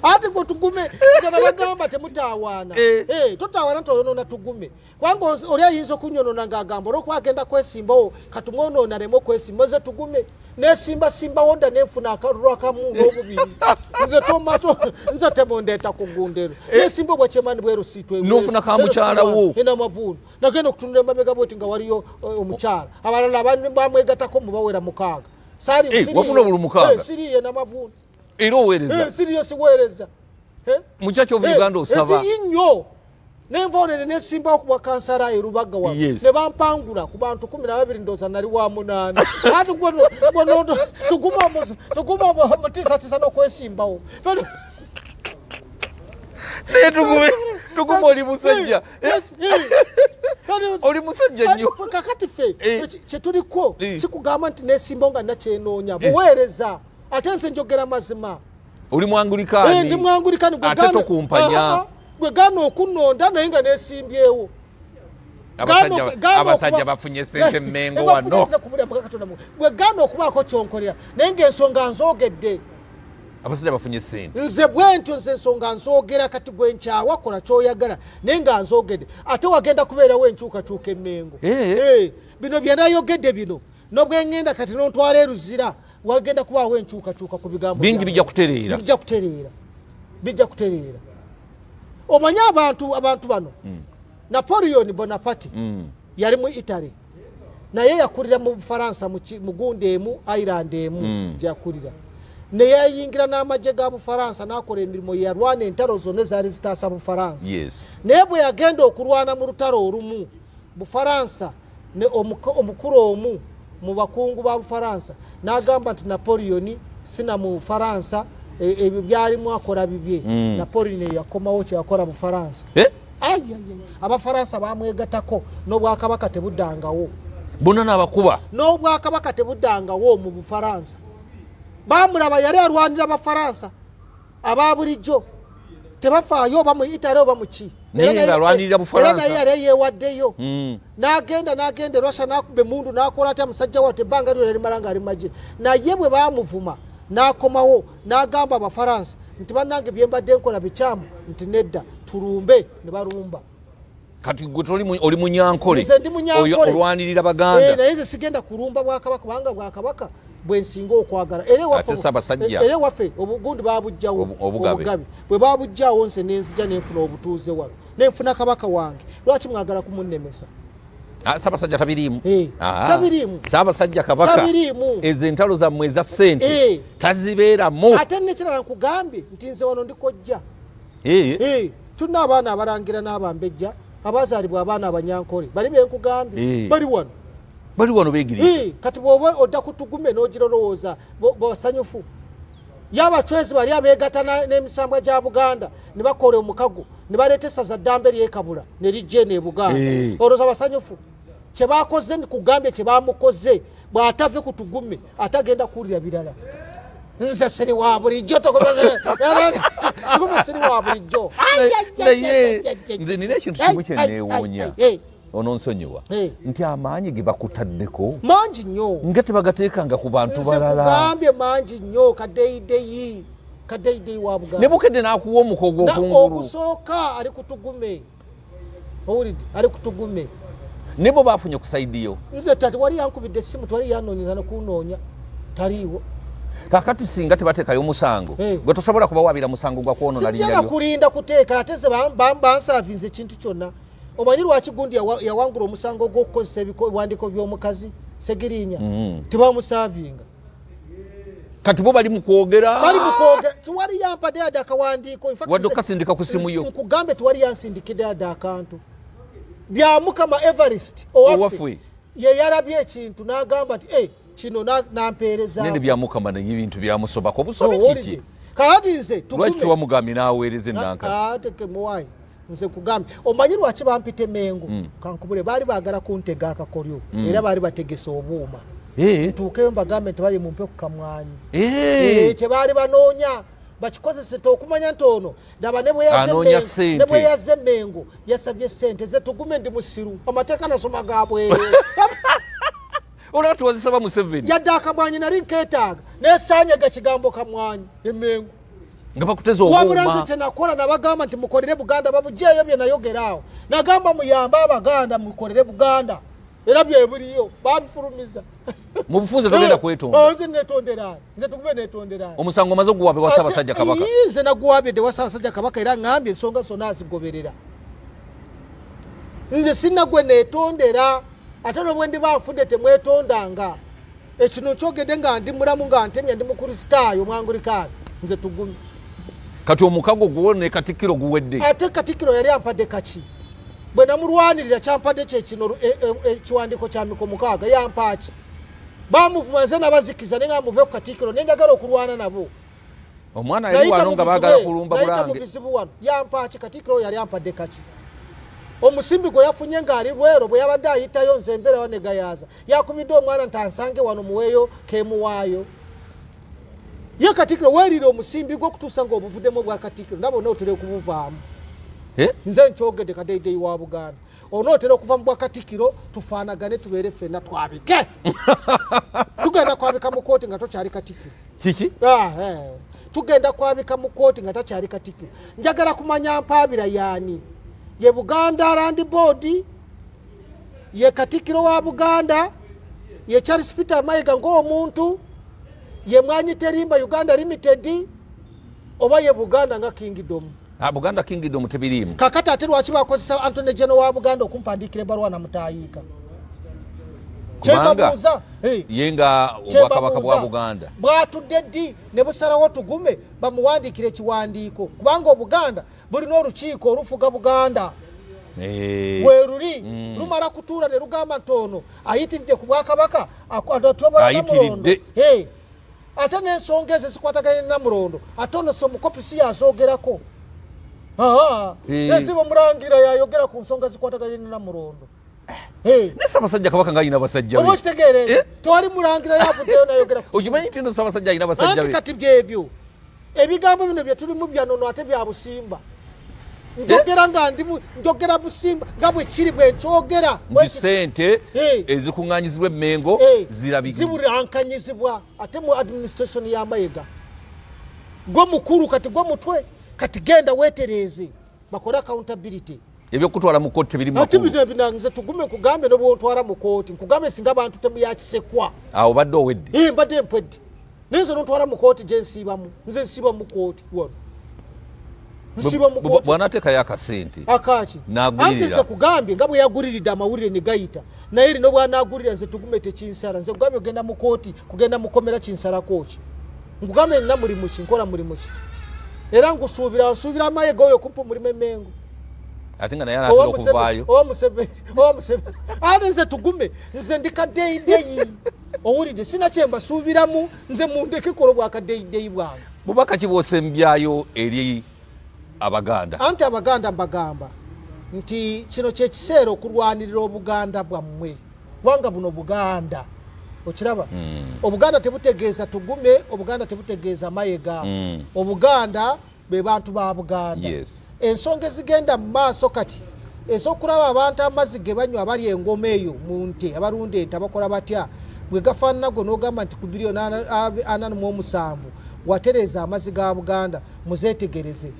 ati gwe tugume nze nabagamba temutaawaana. Eh. Eh, totaawaana nti oyonoona tugume, kubanga oli ayinza okunyonona ng'agamba olwokuba agenda kwesimbawo katumwonoona aleme okwesimba. Nze tugume nesimbasimbawo dda nenfuna akalulu akamu n'obubiri. Nze tomato nze temundeeta ku ggundero nesimba obwa kyemani bweru siitwe. N'ofuna ka mukyala wo. Enamavuunu nagenda okutunula emabega bweti nga waliyo omukyala, abalala bamwegatako mubawera 6. Saali Eh, wafuna obululu 6? Eh, siriye namavuunu. Era oweereza? Eh, siriyo, siweereza. Eh? Mu Church of Eh, Uganda osaba? Esi nnyo nenva onene nesimbawo ku bwakansala e Rubaga wano. Ne bampangula ku bantu 12, ndooza nali wa munaana. Ati tuguma omutiisatiisa n'okwesimbawo. Naye tugume, tugume, oli musajja. Oli musajja nnyo. Kakati ffe kyetuliko sikugamba nti nesimbawo nga nakyenoonya buweereza, ate nze njogera mazima. Oli Mwangulikani. Ndi Mwangulikani. Ate tokumpanya. Gwe gaana okunnonda naye nga nesimbyewo. Abasajja bafunye sente Mmengo wano. Gwe gaana okubaako kyonkolera naye ngaensonga nzoogedde. Abasajja bafunye sente. Nze bwentyo, nze ensonga nzoogera. Kati gwe nkyawa, kola kyoyagala naye nga nzoogedde. Ate wagenda kubeerawo enkyukakyuka Emmengo. Bino byenayogedde bino nobwengenda kati nontwala eruzira, wagenda kubaawo enkyukakyuka ku bigambo Bingi byange. bijja kutereera. Bijja kutereera, bijja kutereera. Omanye abantu bano, Napoleon Bonaparte. Yali mu Italy, naye yakulira mu Bufaransa, mu gundi emu, island emu gyeyakulira, neyayingira n'amagye ga Bufaransa n'akola emirimu. Yalwana entalo zonna ezaali zitaasa Bufaransa. Naye bwe yagenda okulwana mu lutalo olumu Bufaransa, ne omukulu omu mu bakungu ba Bufaransa n'agamba nti Napoleon sina mu Bufaransa, ebyo byalimu akola bibye. Napoleon yakomawo kyeyakola Bufaransa. Eh? Ai, ai, ai. Abafaransa bamwegatako n'obwakabaka tebuddangawo. Bonna n'abakuba. N'obwakabaka tebuddangawo mu Bufaransa. Bamulaba yali alwanira Abafaransa aba bulijjo, tebafaayo oba mu Italy oba muki. Naye Era ng'alwanirira Bufalansa. Era naye yali yeewaddeyo. N'agenda n'agenda Erwasha, n'akuba emundu, n'akola atya musajja wattu, ebbanga lyona limala ng'ali mu magye. Naye bwe baamuvuma n'akomawo n'agamba Abafaransa nti bannange, bye mbadde nkola bikyamu, nti nedda, tulumbe, ne balumba. Kati gwe oli Munyankole. Nze ndi Munyankole. Oyo olwanirira Baganda. Eh, naye nze sigenda kulumba bwakabaka, kubanga bwakabaka bwensinga okwagala. Era Ate Ssaabasajja. Era ewaffe obugundi babugjawo. Obugabe. Bwe babugjawo, nze nenzija nenfuna obutuuze wano, nenfuna kabaka wange. Lwaki mwagala kumunnemesa? Ah, Ssaabasajja tabiriimu. Eh, Ah, tabiriimu. Ssaabasajja Kabaka Tabiriimu. ezo entalo zammwe eza ssente Eh. tazibeeramu. Ate nekirala, nkugambye nti nze wano ndikojja. Eh, Eh, tulina abaana abalangira n'abambejja abazaalibwa abaana Abanyankole bali benkugambye. Eh. Bali wano. Bali wano beegiriisa. Eh, kati bw'oba odda ku Tugume n'ogirolowooza basanyufu ye Abacwezi bali abeegatta n'emisambwa gya Buganda ne bakola omukago ne baleeta essaza ddambe lyekabula ne lijja eno e Buganda. Eh. Olowooza basanyufu kyebakoze? Kugambye kyebamukoze, bw'atave ku Tugume ate agenda kuwulira birala. Nze siri wa bulijjo, Tugume siri wa bulijjo. Naye nze nina ekintu kimu kyeneewuunya, ononsonyiwa, Eh. nti amaanyi ge bakutaddeko Mangi nnyo. nga tebagateekanga ku bantu Nze balala. kugambye mangi nnyo. Kadeyideyi, kadeyideyi wa Ne Buganda. Bukedde n'akuwa omukogo okungulu. Ogusooka ali kutugume, owulidde? Ali kutugume. Ne bo bafunye ku side yo? Nze tewali yankubidde essimu, tewali yanoonyeza nekunoonya, taliiwo. Kakati singa tebateekayo musango, Eh. gwe tosobola kubawabira musango gwa kwonoona Sijja linnya lyo? nakulinda kuteeka, ate ze bansavinze ekintu kyonna. Omanyi lwaki gundi yawangula omusango gw'okukozesa ebiwandiiko by'omukazi Segirinya? Tebamusavinga. Kati bo bali mu kwogera. Bali mukwogera, tewali yampadde yadde akawandiiko. In fact, Wadde okasindika ku simu yo? Nkugambe, tewali yansindikidde yadde akantu. Byamukama Everest owaffe Owaffe. ye yalabye ekintu n'agamba nti, "Eh, kino nampeereza." Nene Byamukama naye ebintu byamusobako busobi. Kiki? Kakati nze Lwaki tewamugambye n'aweereza enankani? Tekemuwayi, nze nkugambye, omanyi lwaki bampita Emengo? Kankubule, baali baagala kuntega akakolyo, era baali bategese obuuma Eh. ntuukeyo mbagambe nti bali mumpe ku kamwanyi. Eh. Eh, kye baali banoonya bakikozese te okumanya nti ono daba ne bwe yazze Anoonya Mengo- ssente. Ne bwe yazze Mengo yasabye sente ze. Tugume, ndi musiru, amateeka nasoma ga bwereere. Olaba tuwazisaba Museveni. Yadde akamwanyi nali nkeetaaga, nesaanyega kigambo kamwanyi Emengo. Nga bakuteza Wabula nze obuuma. Kyenakola, nabagamba nti mukolere Buganda, babugyeyo bye nayogera awo. Nagamba muyambe Abaganda, mukolere Buganda, era byeburiyo babifulumiza. Mu bufuuze togenda kwetonda? Oh, nze netonderaani? Nze Tukube netonderaani? Omusango omaze oguwaabe wa Ssaabasajja Kabaka? Ii, nze naguwabidde wa Ssaabasajja Kabaka, era ŋŋambye ensonga zonna azigoberera. Nze sinagwe netondera, ate nobwe ndiba nfudde temwetondanga. Ekino kyogedde nga ndi mulamu, nga ntemya, ndi Mukristaayo Omwangulikaani. Nze Tugumi. Kati omukago gwo ne Katikkiro guwedde? Ate Katikkiro yali ampadde kaki? Bwe namulwanirira, kyampadde kyekino, ekiwandiiko kya miko 6, yampaaki? Bamuvuma, nze nabazikiza, naye nga muve ku Katikkiro, nenjagala okulwana nabo. Omwana yali Nayita wano mu nga bizibu- baagala kulumba nayita mu Bulange. bizibu wano, yampaaki? Katikkiro yali ampadde kaki? Omusimbi gwe yafunye ng'ali lwero, bwe yabadde ayitayo, nze embeerawo ne Gayaza, yakubidde omwana nti ansange wano muweeyo kemuwaayo. Ye Katikkiro weerira omusimbi gwe okutuusa ng'obuvuddemu obwa Katikkiro, nabo onootera okubuvaamu. Eh? Nze nkyogedde, kadeyideyi wa Buganda, onootera okuva mu bwa Katikkiro, tufaanagane, tubeere ffenna, twabike. Tugenda kwabika mu kooti nga tokyali Katikkiro. Kiki? Ah, eh. Tugenda kwabika mu kooti nga takyali Katikkiro. Njagala kumanya mpaabira yaani? Ye Buganda Land Board, ye Katikkiro wa Buganda, ye Charles Peter Mayiga ng'omuntu, ye Mwanyi Terimba Uganda Limited, oba ye Buganda nga kingdom? Ah, Buganda Kingdom tebiriimu. Kakati ate lwaki bakozesa Antony General wa Buganda okumpandiikira ebbaluwa namutaayiika? Kyembabuuza ye nga obwakabaka bwa Buganda bwatudde ddi ne busalawo tugume bamuwandiikire ekiwandiiko, kubanga Obuganda bulina olukiiko olufuga Buganda eh. weruli mm. lumala kutuula ne lugamba nti ono ayitiridde ku bwakabaka atobora Namulondo ate n'ensonga ezo zikwataganye ne Namulondo ate ono si omukopi si yazogerako esiba omulangira yayogera ku nsonga zikwataganye ne Namulondo. Naye Ssaabasajja Kabaka nga alina basajja be, oba okitegeera ekyo? Eh? Tewali mulangira yavuddeyo nayogera. Okimanyi nti no Ssaabasajja alina basajja be? Kati byebyo ebigambo bino bye tulimu byanono ate bya busimba. Njogera nga ndi njogera busimba nga bwe kiri bwe nkyogera. Nti sente ezikuŋŋaanyizibwa Emmengo zirabika zibulankanyizibwa ate mu administration ya Mayiga. Gwe mukulu kati, gwe mutwe kati, genda weetereeze, bakole accountability. Ebyokutwala mu kooti tebiri. Ate bino nze tugume nkugambe, nobwontwala mu kooti, nkugambe singa abantu temuyakisekwa. Awo badde owedde. Eh, mbadde mpwedde, naye nze nontwala mu kooti gye nsiibamu, nze nsiiba mu kooti wano, nsiiba mu kooti. Bw'anaateekayo akasente akaki n'agulirira. Anti nze kugambye nga bwe yaguliridde amawulire ne gayita, naye rino bw'anaagulira nze tugume tekinsala. Nze kugambye ogenda mu kooti, kugenda mukomera kinsalako ki? Nkugambye nina mulimu ki, nkola mulimu ki, era nkusuubira, nsuubira Mayiga oyo kumpa omulimu Emengo. Ate nga naye anaatera okuvaayo. Owa Museveni, owa Museveni. Ate nze tugume, nze ndi kadeyideyi, owulidde? Sina kyembasuubiramu, nze mundeke kola obwakadeyideyi bwange. Bubaka ki bwosembyayo eri Abaganda? Anti Abaganda mbagamba nti kino kyekiseera okulwanirira Obuganda bwammwe, kubanga buno Buganda, okiraba? Obuganda tebutegeeza tugume, Obuganda tebutegeeza Mayega. Obuganda be bantu ba Buganda. Ensonga ezigenda mu maaso kati ez'okulaba abantu amazzi ge banywa, abali engoma eyo mu nte, abalunda ente abakola batya, bwe gafaanana, gwe n'ogamba nti ku biliyoni 47 watereeza amazzi ga Buganda, muzeetegereze.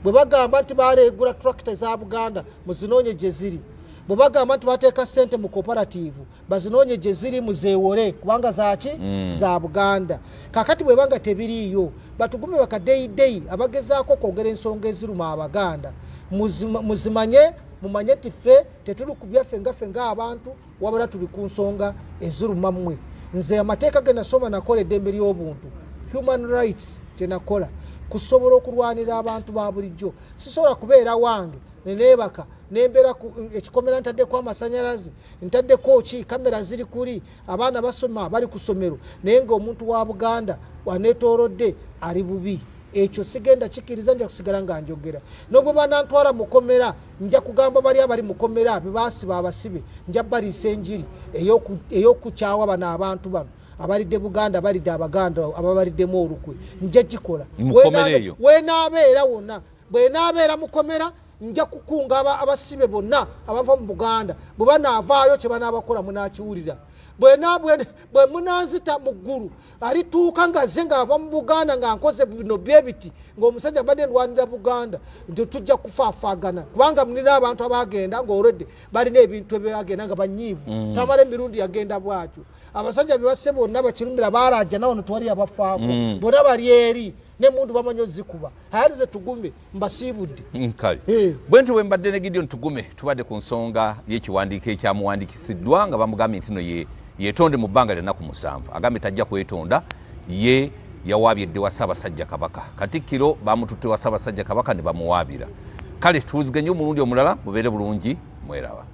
Bwe bagamba nti baregula tractor za Buganda, muzinoonye gye ziri. Bwe bagamba nti bateeka ssente mu cooperative, bazinoonye gye ziri, muzeewole, kubanga zaki? Za Buganda. Kakati bwebanga tebiriiyo, batugume bakadeyideyi abagezaako okwogera ensonga eziruma Abaganda, muzimanye, mumanye nti ffe tetuli ku byaffe nga ffe ng'abantu, wabula tuli ku nsonga eziruma mmwe. Nze amateeka ge nasoma, nakola eddembe ly'obuntu, human rights, kyenakola kusobola okulwanira abantu ba bulijjo. Sisobola kubeera wange neneebaka nembeera ekikomera, ntaddeko amasanyalaze, ntaddeko ki, kamera ziri kuli, abaana basoma, bali ku ssomero, naye ngaomuntu wa Buganda aneetoolodde ali bubi. Ekyo sigenda kikiriza, nja kusigala nga njogera. Nobwe banantwala mukomera, nja kugamba bali abali mukomera bebasiba abasibe, nja baliisa enjiri ey'okukyawa bano abantu bano abalidde Buganda, balidde Abaganda, ababaliddemu olukwe. Nja gikola wenaabeera wonna. Bwenaabeera mukomera, nja kukunga abasibe bonna abava mu Buganda. Bwe banaavaayo, kye banaabakola munakiwulira. Bwe munanzita mu ggulu, alituuka nga ze ng'ava mu Buganda nga nkoze bino byebiti, ng'omusajja mbadde ndwanira Buganda, nti tujja kufaafaagana, kubanga munina abantu abagenda ng'olwedde balina ebintu ebyagenda nga banyiivu. Tamala emirundi yagenda bwatyo, abasajja bebasse bonna bakirumira baraja, nawo netwali abafaako. Bonna bali eri nemundu bamanyi ozikuba. Ayalize tugume, mbasiibudde. Kale. Bwe nti bwe mbadde ne Gideon Tugume, tubadde ku nsonga y'ekiwandiiko ekyamuwandikisiddwa nga bamugambye nti no ye yeetonde mu bbanga lya nnaku 7. Agambye tajja kwetonda, ye yawaabye dde wa Ssaabasajja Kabaka. Katikkiro bamututte wa Ssaabasajja Kabaka ne bamuwaabira. Kale tuwuziganye omulundi omulala, mubeere bulungi, mweraba.